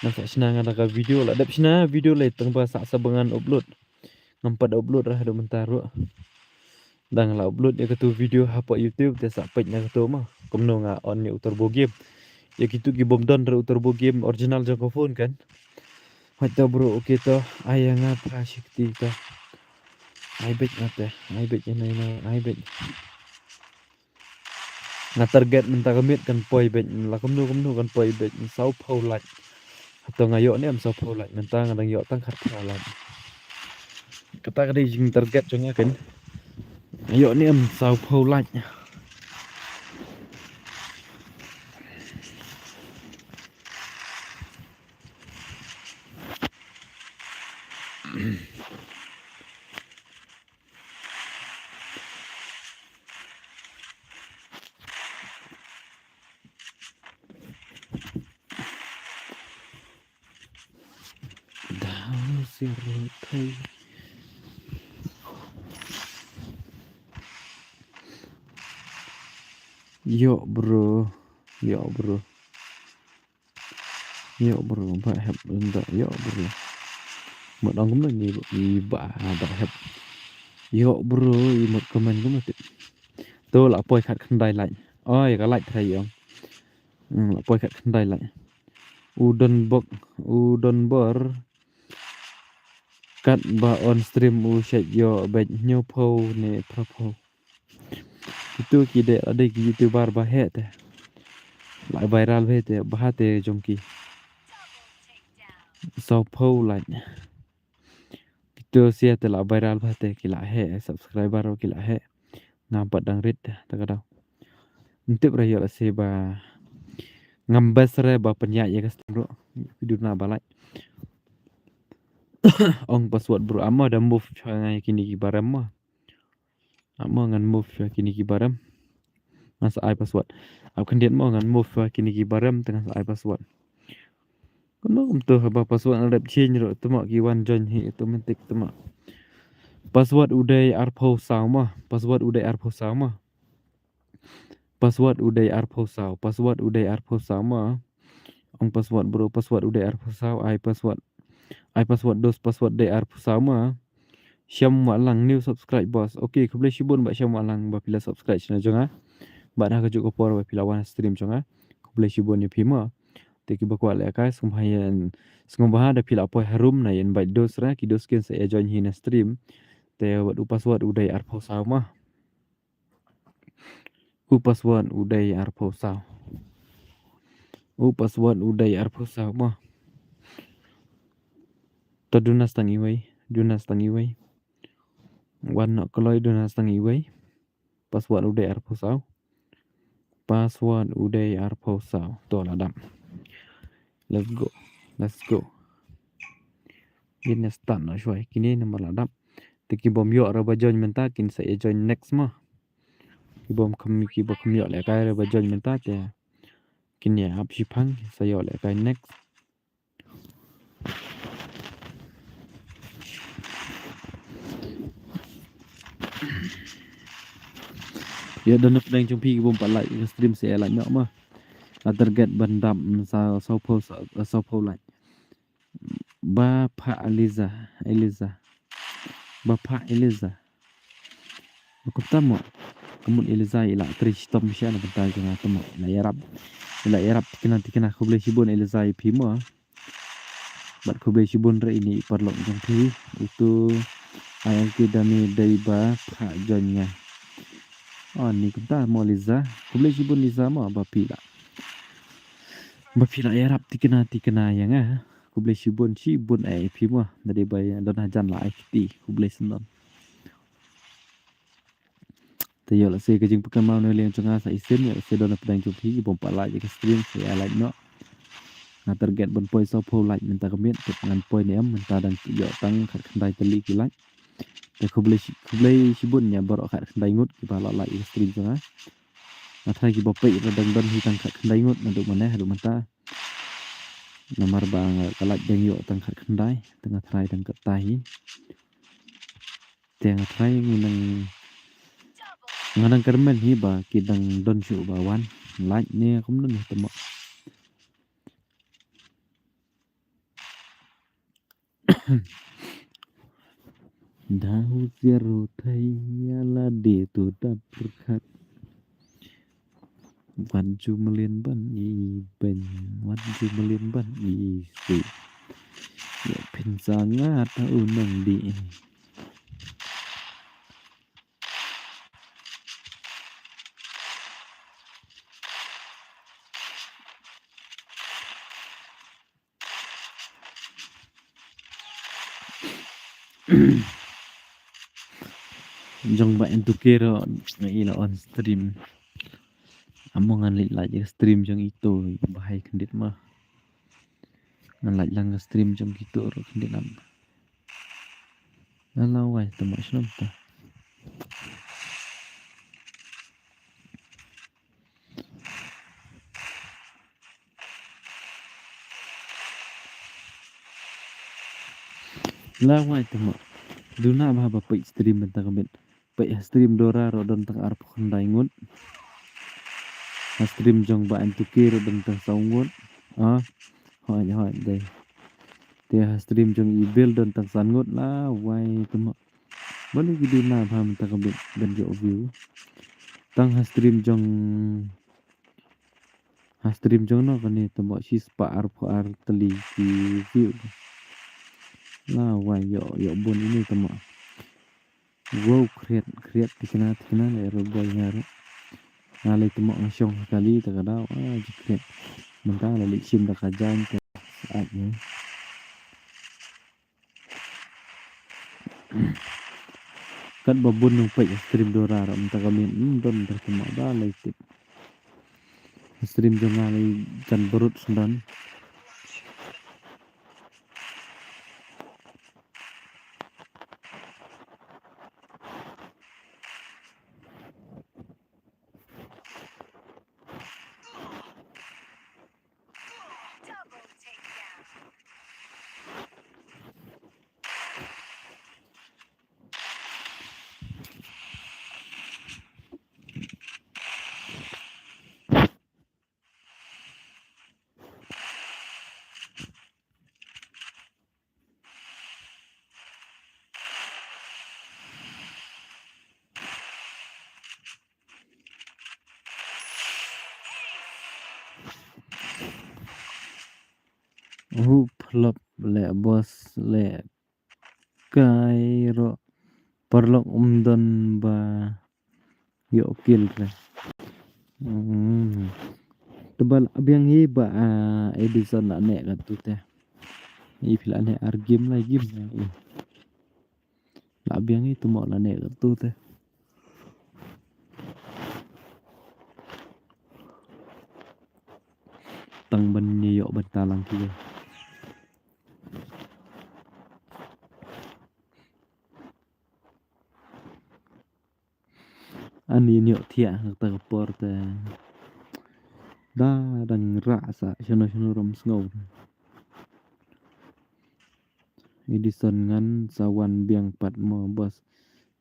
Ngam sa shna nga da ka video la dep shna video le tang ba sa sa ba ngan upload. Ngam pat upload ra haduh mynta ruh. Dang la upload ïa katu video hapoh YouTube te sa peit na katu mo. Kumno nga on ïa u turbo game. Ïa kitu ki bym don re u turbo game original jong ka phone kan. Hoi to bro, okay to. Ai ïa nga pha shikti to. Ai beit nga te. Ai beit ïa na ïa na. Ai beit. Nga target mynta ka miet kan poi beit, la kumno kumno kan poi beit, saw phew like. Hato nga ïoh ne em saw phew like, mynta nga dang ïoh tang khatphra like. Kata ka dei jing target jong nga kan. Nga ïoh ne em saw phew like. Dau sirut thei. Ïoh bro, ïoh bro. Ïoh bro, ba hep ynda ïoh bro. Mut ong kumno ni i ba ba hep. Ïoh bro, i mut comment kumno tip. To la poi khatkhyndai like. Oi, ka like thrai ong. Hmm, la poi khatkhyndai like. U don bok, u don bor. Katba on stream u shait ïoh beit hynñiew phew ne phra phew. Kitu ki dei la dei ki YouTuber ba heh te. La viral ba heh te, ba heh te jong ki. Saw phew like. Kitu sia te la viral ba heh te ki la heh, subscriber ki la heh. Ngam pat dang rit te, ta ka daw. Ntip re ïoh la se ba ngam best re ba pynïaid ïa ka stream ruh. Ki duna ba like. Ong password bro, amo da move sha nga ïa kine ki barem mo. Amo ngan move sha kine ki barem. Ngan sa ai password. Ap khyndiat mo ngan move sha kine ki barem te ngan sa ai password. Kumno kumto haba password nga dep change ruh te mo ki wan join hi automatic te mo. Password u dei arphew saw mo. Password u dei arphew saw mo. Password u dei arphew saw. Password u dei arphew saw mo. Ong password bro, password u dei arphew saw, ai password. Ai password dos, password dei arphew saw mo. Shyam Wahlang new subscribe boss. Okay, khublei shibun ba Shyam Wahlang ba phi la subscribe channel jong nga. Bad ha kajuh ka por ba phi la wan stream jong nga. Khublei shibun ïa phi mo. Te kiba kwah lehkai sngewbha ïa, sngewbha da phi la poi harum na ïa invite dos ra, ki dos kin sa ïa join hi na stream. Te wat u password u dei arphew saw mo. U password u dei arphew saw. U password u dei arphew saw mo. To duna stang iwei, duna stang iwei. Wan nok kloi duna stang iwei. Password u dei arphew saw. Password u dei arphew saw. To la dap. Let's go. Let's go. Ngin ïa start noh shuwa kine namar la dap. Te ki bym ïoh re ba join mynta kin sa ïa join next mo. Ki bym kham, ki bym kham ïoh lehkai re ba join mynta te kin ïa ap shiphang sa ïoh lehkai next. Ïa don na pdeng jong phi ki bym pat like ka stream sa ïa like noh mo. La target ban dap sa saw phew, sa saw phew like. Ba pha Eliza, Eliza. Ba pha Eliza. Kumta mo. Ka mut Eliza i la trei shitom sha na bynta jong nga te mo. I la ïarap. I la ïarap tikna tikna, khublei shibun Eliza ïa phi mo. Bad khublei shibun re ine i paralok jong phi. Utu ai ang ki dami dei ba pha join nga. Oh, ni kumta mo Eliza. Khublei shibun Eliza mo ba phi la. Ba phi la ïarap tikna tikna ïa nga. Khublei shibun shibun ai phi mo. Dei ba ïa don hajan la ai kti. Khublei sngewdon. Te ïoh lehse ka jingpynkynmaw na liang jong nga sa shisien, ïoh lehse don na pdeng jong phi ki bym pat like ïa ka stream, sa ïa like noh. Nga target ban poi saphew like mynta ka miet, tip ngan poi ne em, mynta dang ïoh tang khatkhyndai tylli ki like. Te khublei shi-, khublei shibun ïa baroh khatkhyndai ngut kiba la like ïa ka stream jong nga. Nga tharai kiba peit ruh dang don hi tang khatkhyndai ngut naduh mynne haduh mynta. Namar ba nga ka like dang ïoh tang khatkhyndai, te nga tharai dang katta hi. Te nga tharai ngi nang, nga nang kyrmen hi ba ki dang don shuh ba wan like ne kumno ne te mo. Da u zero thei ïa lade to da pyrkhat. Wan ju mlien ban i beiñ, wan ju mlien ban i si. Ïa phin sa ngat ha u nongdie. Jong Bah Entuke ruh nga i la on stream. Amo ngan leit like ïa ka stream jong ito, ba hai khyndiat ma. Ngan like lang ka stream jong kito ruh khyndiat lam. Nga la wai te mo shlom ta. La wai te mo. Duna ba haba peit stream mynta ka miet. Peit ha stream Dora ruh don tang arphew khyndai ngut. Ha stream jong Bah Entuke ruh don tang saw ngut. Ah, hoi hoi dei. Te ha stream jong i Bill don tang san ngut, la wai te mo. Balei ki duna ba mynta ka miet ban ïoh view. Tang ha stream jong, ha stream jong no kane te mo shispah arphew ar tylli ki view. La wai ïoh, ïoh bun ine te mo. Wow, khriat, khriat, tikna, tikna, le ro boi nga ro. Nga le te mo nga shong kali ta ka daw, ah, ji khriat. Mynta la leit shim da ka jaiñ te. Ai ni. Kat ba bun nong peit stream Dora ruh mynta ka miet, mm, don da te mo ba lei tip. Stream jong nga lei jan barut sendon. Hu phlop le boss le kai ro paralok um don ba ïoh kill re. Hmm. Te ba la biang hi ba, ah, Edison la neh katto te. I phi la neh ar game lai game. La biang hi te mo la neh katto te. Tang ban ïoh ban talang ki. Ani ïoh thiah ha kata ka por te. Da dang rah sa shano shano ram sngew. Edison ngan sa wan biang pat mo boss.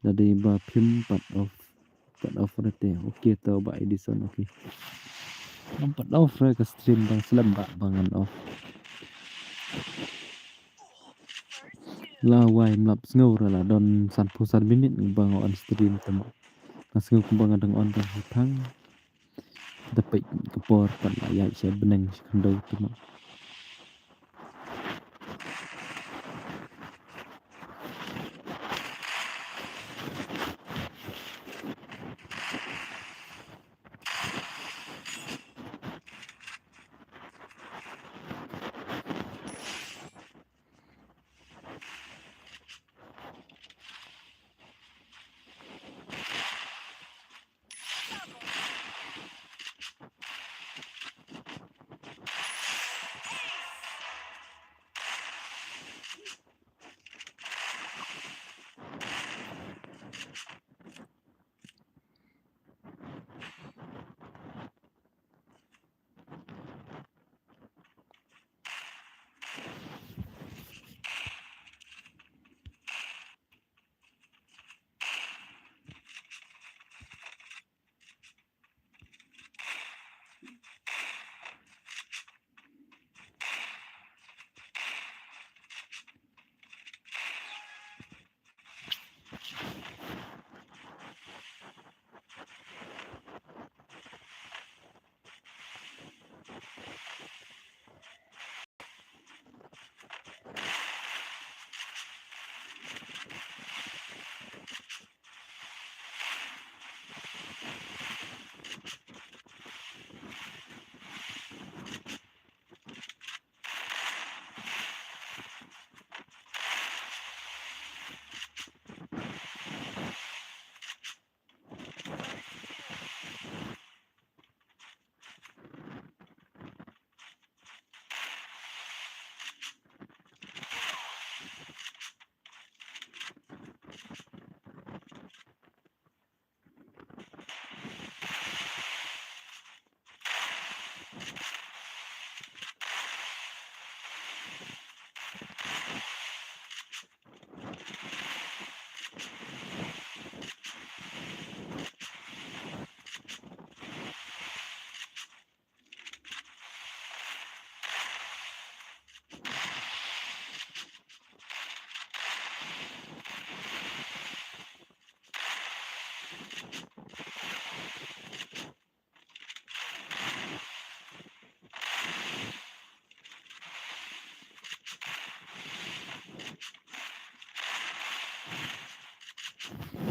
Da dei ba phim pat off. Pat off re te. Okay to ba Edison, okay. Ngam pat off re ka stream dang slem ba ba ngan off. La wai mlap sngew re la don sanphew san minit ba nga on stream te mo. Nga sngew kumba nga dang on dang hutang. Da peit ka por pat la ïaid sha bneng sha khyndew te mo.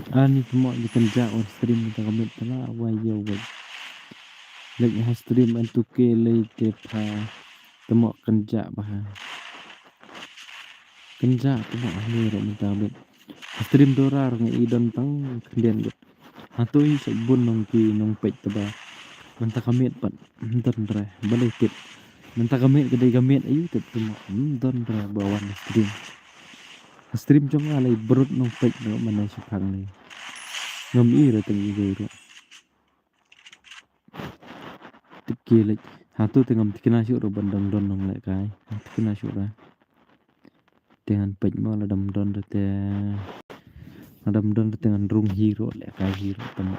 Ani tmo ji kynjah wan stream mynta ka miet tala wai yo wai. Lek ha stream en tu ke lei te pha tmo kynjah bha. Kynjah tmo ani ro mynta ka miet. Stream dora ro ngi i don tang khyndiat gut. Hato i sa bun nong ki nong peit taba. Mynta ka miet pat don re balei tip. Mynta ka miet ka dei ka miet ayu tip tmo don re ba wan stream. Stream jong nga lei brut nong peit no mana shipang lei. Ngam i ra teng i ro. Tip ki lei. Hato te ngam tikna shu ro ban dang don nong leh kai. Tikna shu ra. Te ngan peit mo la dam don ra te. La dam don ra te ngan rung hero leh kai hero tem.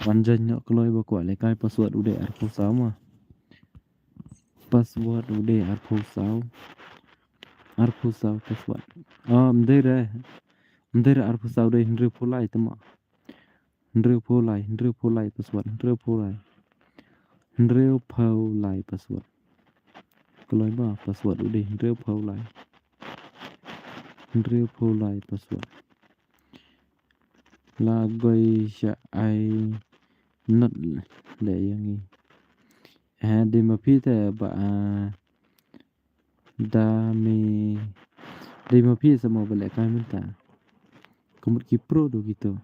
Wan jan nyok kloi ba kwah leh kai password u dei arphew saw ma. Password u dei arphew saw. Arphew saw password. Ah, mdei re. Mdei re arphew saw dei hynriew phew lai tama. Hynriew phew lai, hynriew phew lai password, hynriew phew lai. Hynriew phew lai password. Kloi ba password u dei hynriew phew lai. Hynriew phew lai password. La goi sha ai not le yang i. Eh, dei ma phi te ba, ah, da me, dei ma phi sa mo ba leh kai mynta. Ka mut ki pro do kito.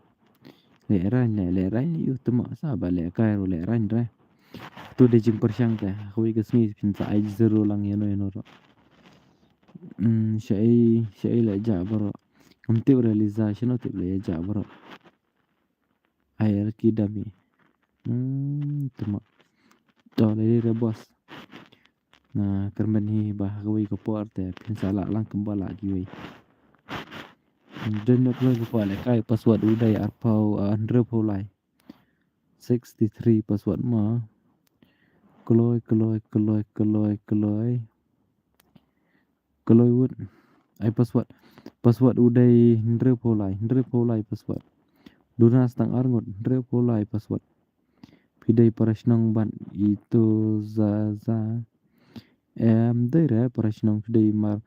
Leh rang leh, leh rang yu tama sa ba leh kai ro leh rang re. Tu dei jingpyrshang te. Kawei ka sngi phin sa ai zero lang ïano ïano ro. Hmm, sha ei, sha ei leh ja bro. Ngam tip realize sha no tip leh ja bro. Ai er ki dami. Hmm, tama. To lei re boss. Na kyrmen hi ba ha kawei ka por te phin sa lah lang kumba lah kiwei. Don na kloi ka por leh kai password u dei arphew, ah, hynriew phew lai. Sixty three password ma. Kloi, kloi, kloi, kloi, kloi. Kloi wut. Ai password. Password u dei hynriew phew lai, hynriew phew lai password. Duna stang ar ngut, hynriew phew lai password. Phi dei para shnong ban ito za za. Em, dei re para shnong phi dei mar.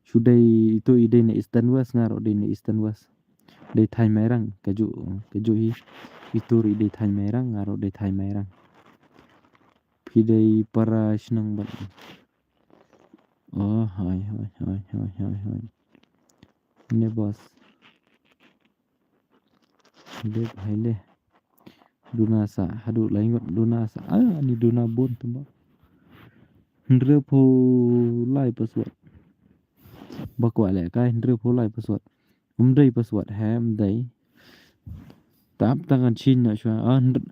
Shu dei ito i dei na Eastern West nga ro dei na Eastern West. Dei Thaiñ Mairang, ka ju, ka ju hi. Ito i dei Thaiñ Mairang, nga ro dei Thaiñ Mairang. Phi dei para shnong ban. Oh, hoi, hoi, hoi. Ne boss. Dep hai le. Duna sa, haduh lai ngut duna sa. Ah, ni duna bun tama. Hynriew phew lai password. Ba kwah leh kai hynriew phew lai password. Um dei password ha um dei. Tap tangan chin na shwa. Ah, hynriew.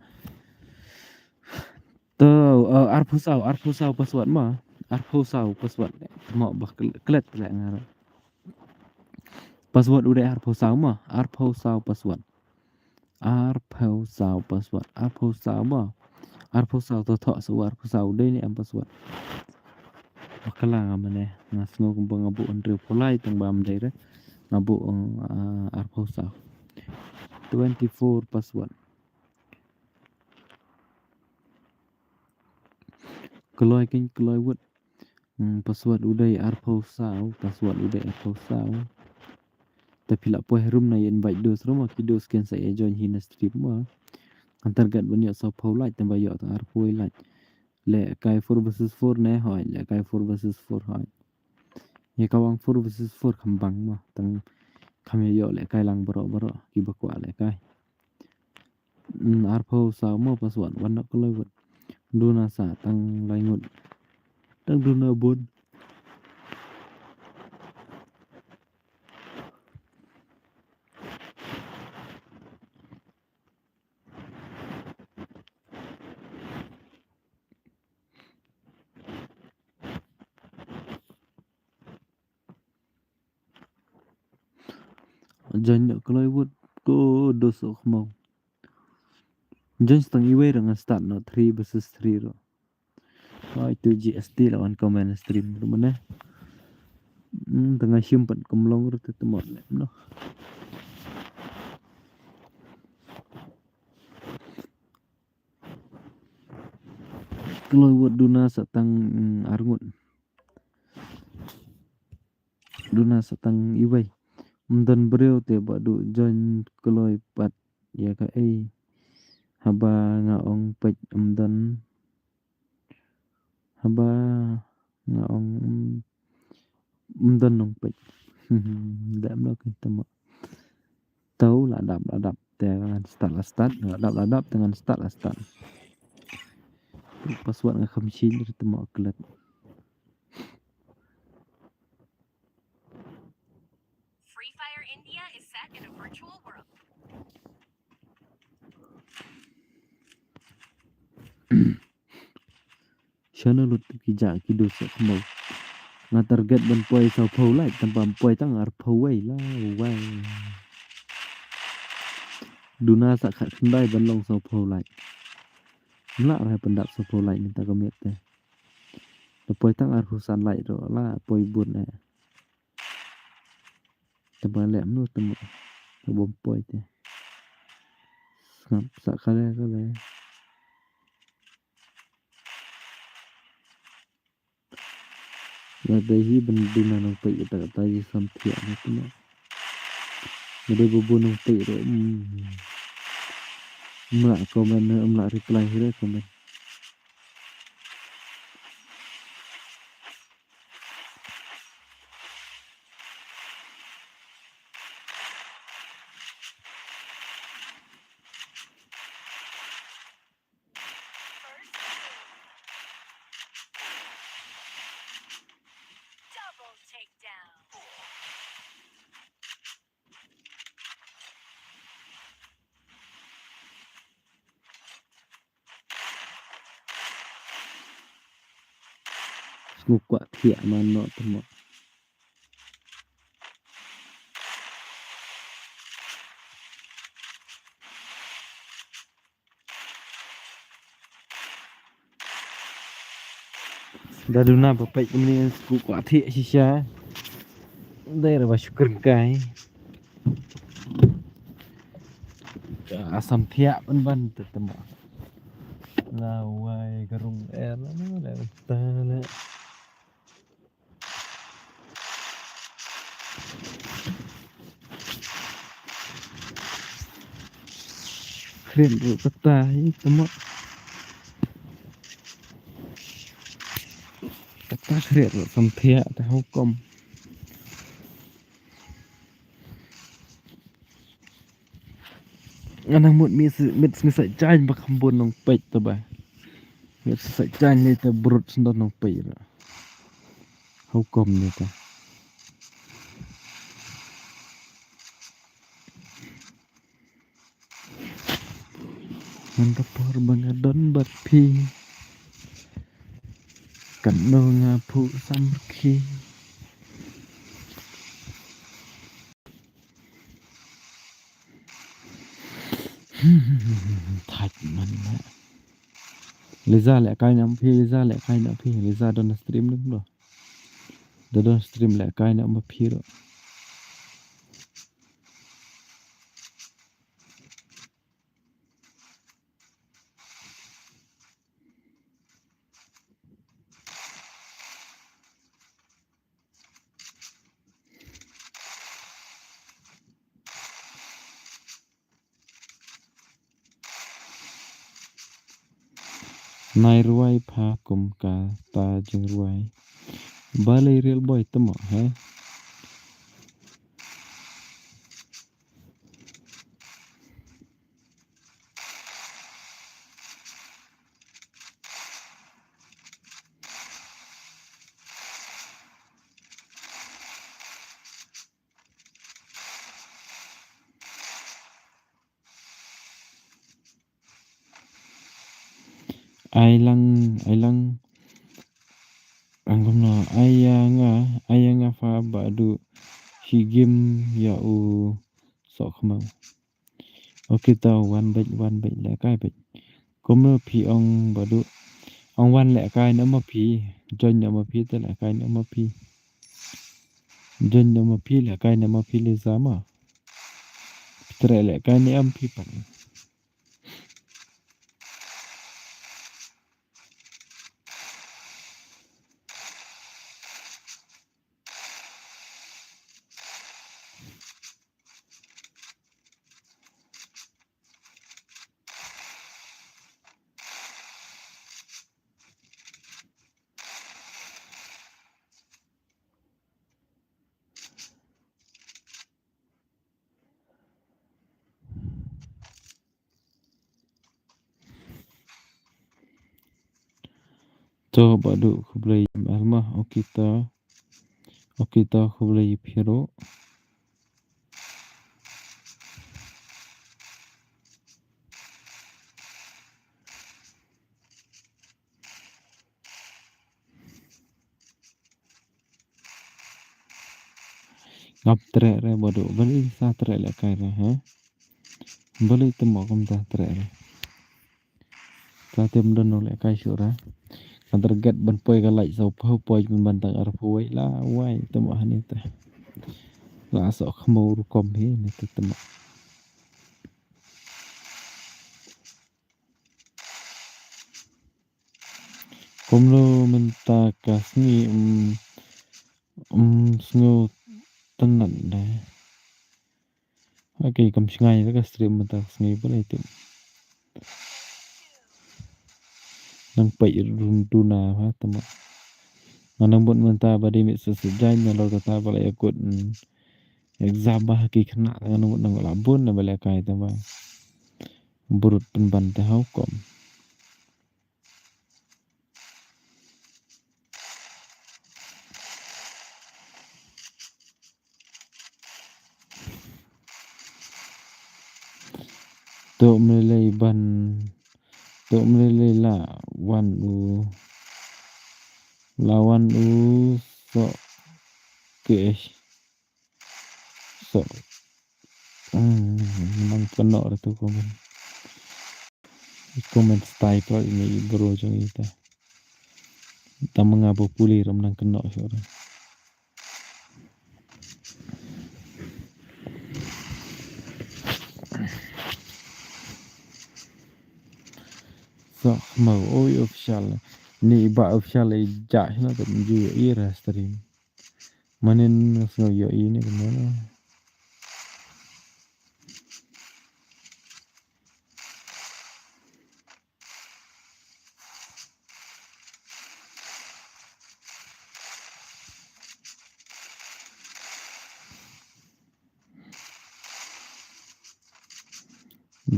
To, uh, arphew saw, arphew saw password ma. Arphew saw password. Mo ba klet leh nga. Password u dei arphew saw ma. Arphew saw password. Arphew saw password. Arphew saw ma. Arphew saw to thok sa arphew saw u dei ne em password. Bakala nga mane. Nga sngew kumba nga buh hynriew phew lai tang ba mdei re. Nga buh, uh, arphew saw. Twenty four password. Kloi keiñ kloi wut. Hmm, password u dei arphew saw, password u dei arphew saw. Te phi lah poi room na ïa invite dos room ki dos ken sa ïa join hi na stream ma. Kan target ban ïa saw phew like tang ba ïa ta arphew like. Leh kai four versus four ne hoi, leh kai four versus four hoi. Ïa ka wang four versus four kham bang ma, tang kham ïa ïoh leh kai lang baroh baroh ki ba kwah leh kai. Hmm, arphew saw mo password wan nok kloi wut. Duna sa tang lai ngut. Tang duna bun. Jan ïa kloi wut ko dos ok mo. Jan stang iwei ra ngan start no three versus three ro. Oi tu G S T la wan comment stream ro mane. Hmm, tang shim pat kum long ro te temot lem no. Kloi wat duna sa tang, mm, arngut. Duna sa tang iwei. Ym don briew te ba du join kloi pat ïa kaei. Haba nga ong peit ym don. Haba nga ong, mm, ym don nongpeit. Dep noh ki tamo. Tau la dap la dap te ngan start la start, la dap la dap te ngan start la start. Password nga kham shin ri tamo klet. Free Fire India is set in a virtual world. Shano lut ki ja ki du sa khmau. Nga target ban poi saw phew like, tang ban poi tang ar phew wei la wei. Duna sa khat khyndai ban long saw phew like. Mla re pyndap saw phew like ni ta ka miet te. Da poi tang ar phew san like ro la poi bun eh. Te ba leh mnu te mo. Te bom poi te. Sngap sa kale kale. La dei hi ban duna nongpeit kata kata ji sam thiah na tu na. La dei ba bun nongpeit ro, mm. Mla comment na, mla reply hi re comment. Double takedown. Sngewkwah thiah man noh te mo. Da duna ba peit kumne sngewkwah thiah shisha. Dei ra ba shu kyrkai. Ka sam thiah ban ban te te mo. La wai ka rung er la la ta la. Khriat ruh kata hi tama. Kata khriat ruh sam thiah te hau kom. Nga nang mut mi si, mit sngi sa jain ba kham bun nongpeit te ba. Mit sa jain le te brut sndon nongpeit ruh. Hau kom ne te. Ngan ka por ba nga don bad phi. Kan nong nga phu samrkhi. Thait man na. Liza leh kai na phi, Liza leh kai na phi, Liza don stream ning do. Da don stream leh kai na ma phi ro. Nai ruai pha kum ka ta jing ruai. Balei real boy tamo, he? Ai lang, ai lang. Ang kumno, ai ya nga, ai ya nga fa ba du shi gim ya u sok khmang. Okay, ta wan bad, wan bad leh kai bad. Kumno phi ong ba du. Ong wan leh kai na ma phi. Join na ma phi te leh kai na ma phi. Join na ma phi leh kai na ma phi Liza ma. Tre leh kai na am phi pan. To Baduh khublei ïa me Alma, Okito. Okito khublei ïa phi ruh. Ngap treh re Baduh, balei sa treh lehkai re, ha? Balei te mo kumta treh re. Sa te ym don nong lehkai shuh re. Ka target ban poi ka light saw phew poi ban ban tang arphew wei la wai te mo hangne te. La soh khmiew rukom hi ne te te mo. Kumno mynta ka sngi, um, um, sngew tynnat de. Okay, kam shngaiñ ka stream mynta ka sngi pule tip. Nang peit run duna ha tama. Nga nang bun mynta ba dei miet sa sejaiñ nalor kata ba la ïakut, mm, exam ba ha ki khynnah, nga nang bun nang la bun na ba lehkai tama. Brut pynban te ha hukum. To mlei ban, to mlei la wan u, la wan u so ke. So, hmm, nang kynnoh re tu comment. Comment style pula ine i bro jong i te. Tang ma nga ba pule ruh nang kynnoh shuh re. So, mo, oi, official. Ni ba official i jah na te ju i re stream. Manin sngew ïohi ne kumno.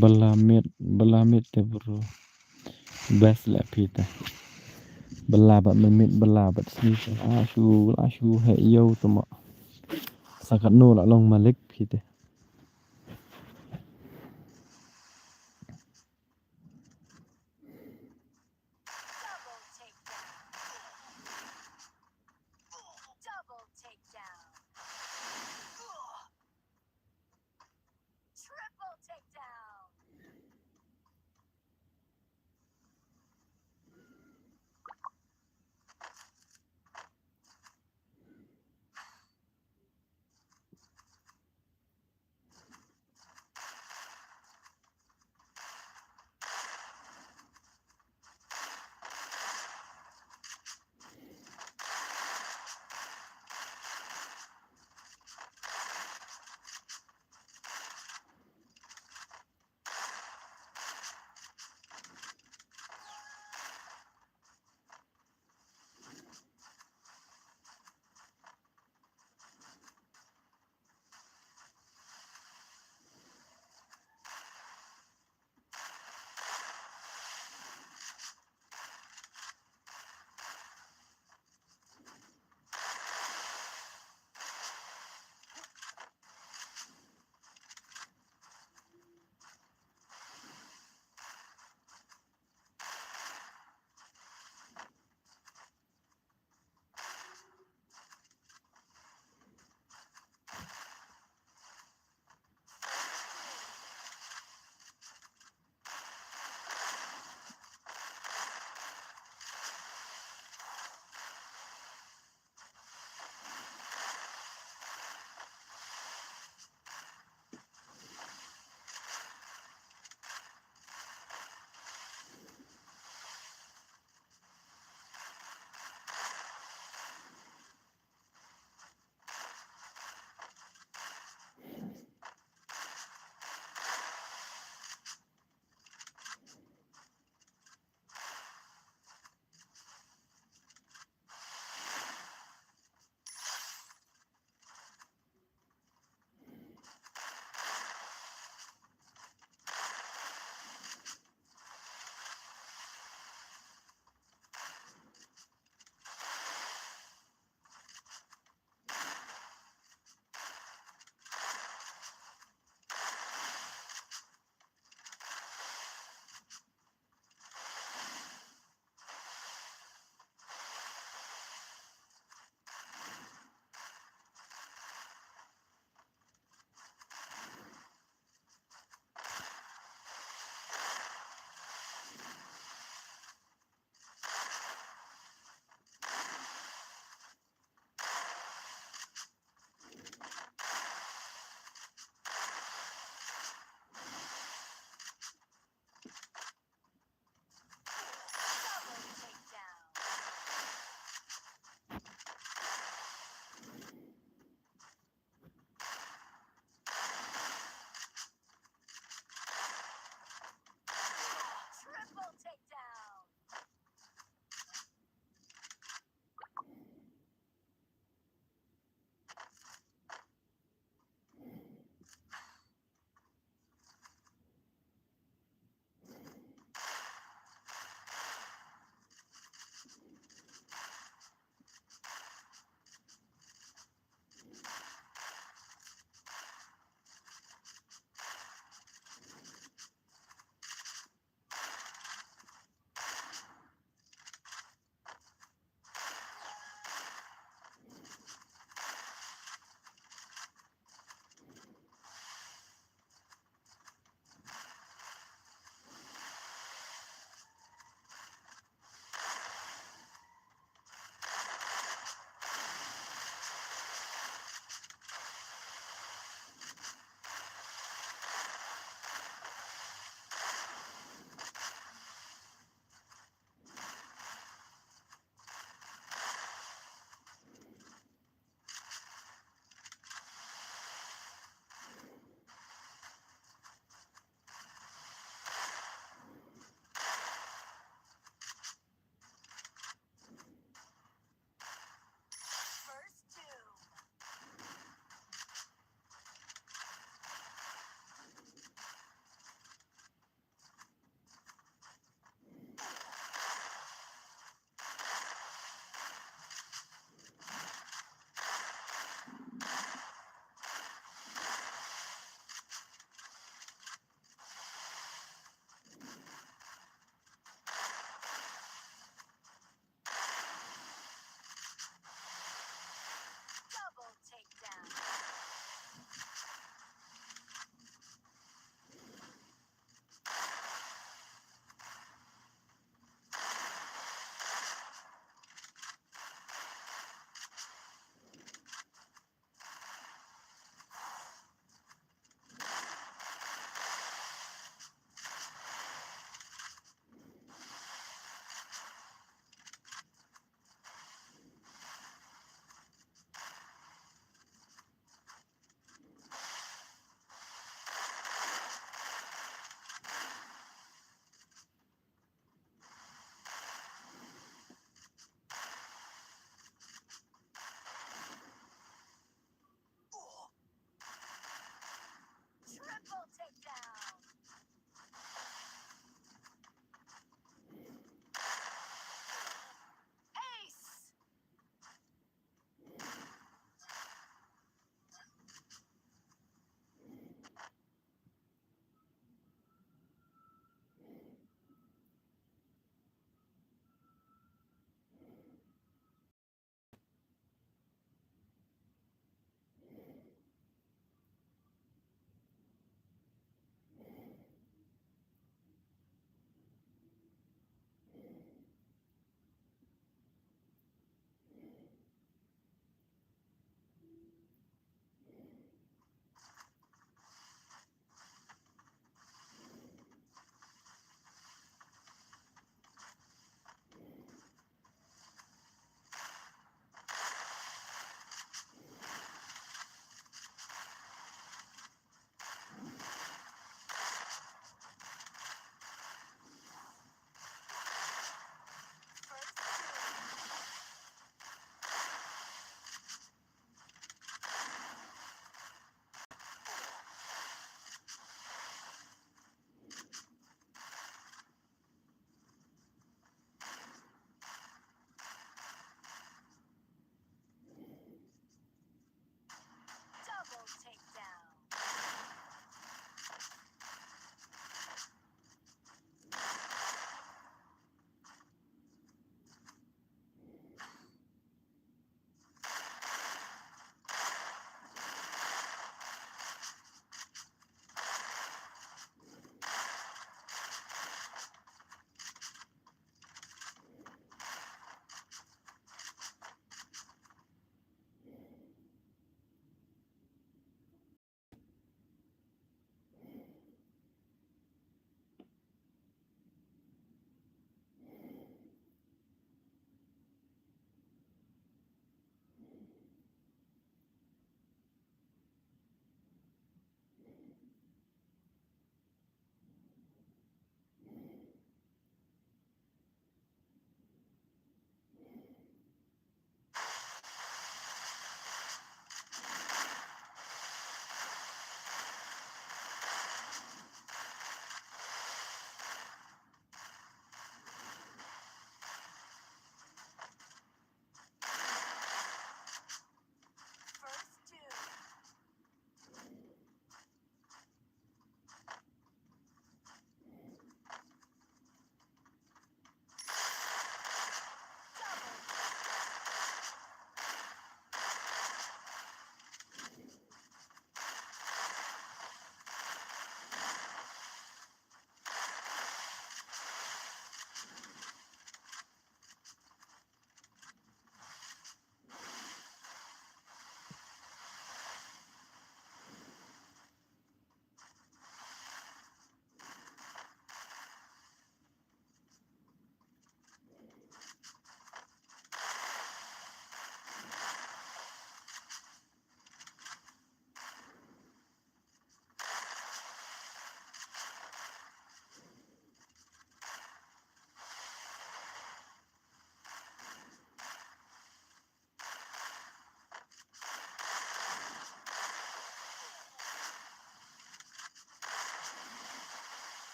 Ba la miet, ba la miet te bro. Best leh phi te. Ba la bad mynmiet, ba la bad sngi te. La shu, la shu heh ïew te mo. Sa katno la long malik phi te. Double takedown. Double takedown. Triple takedown.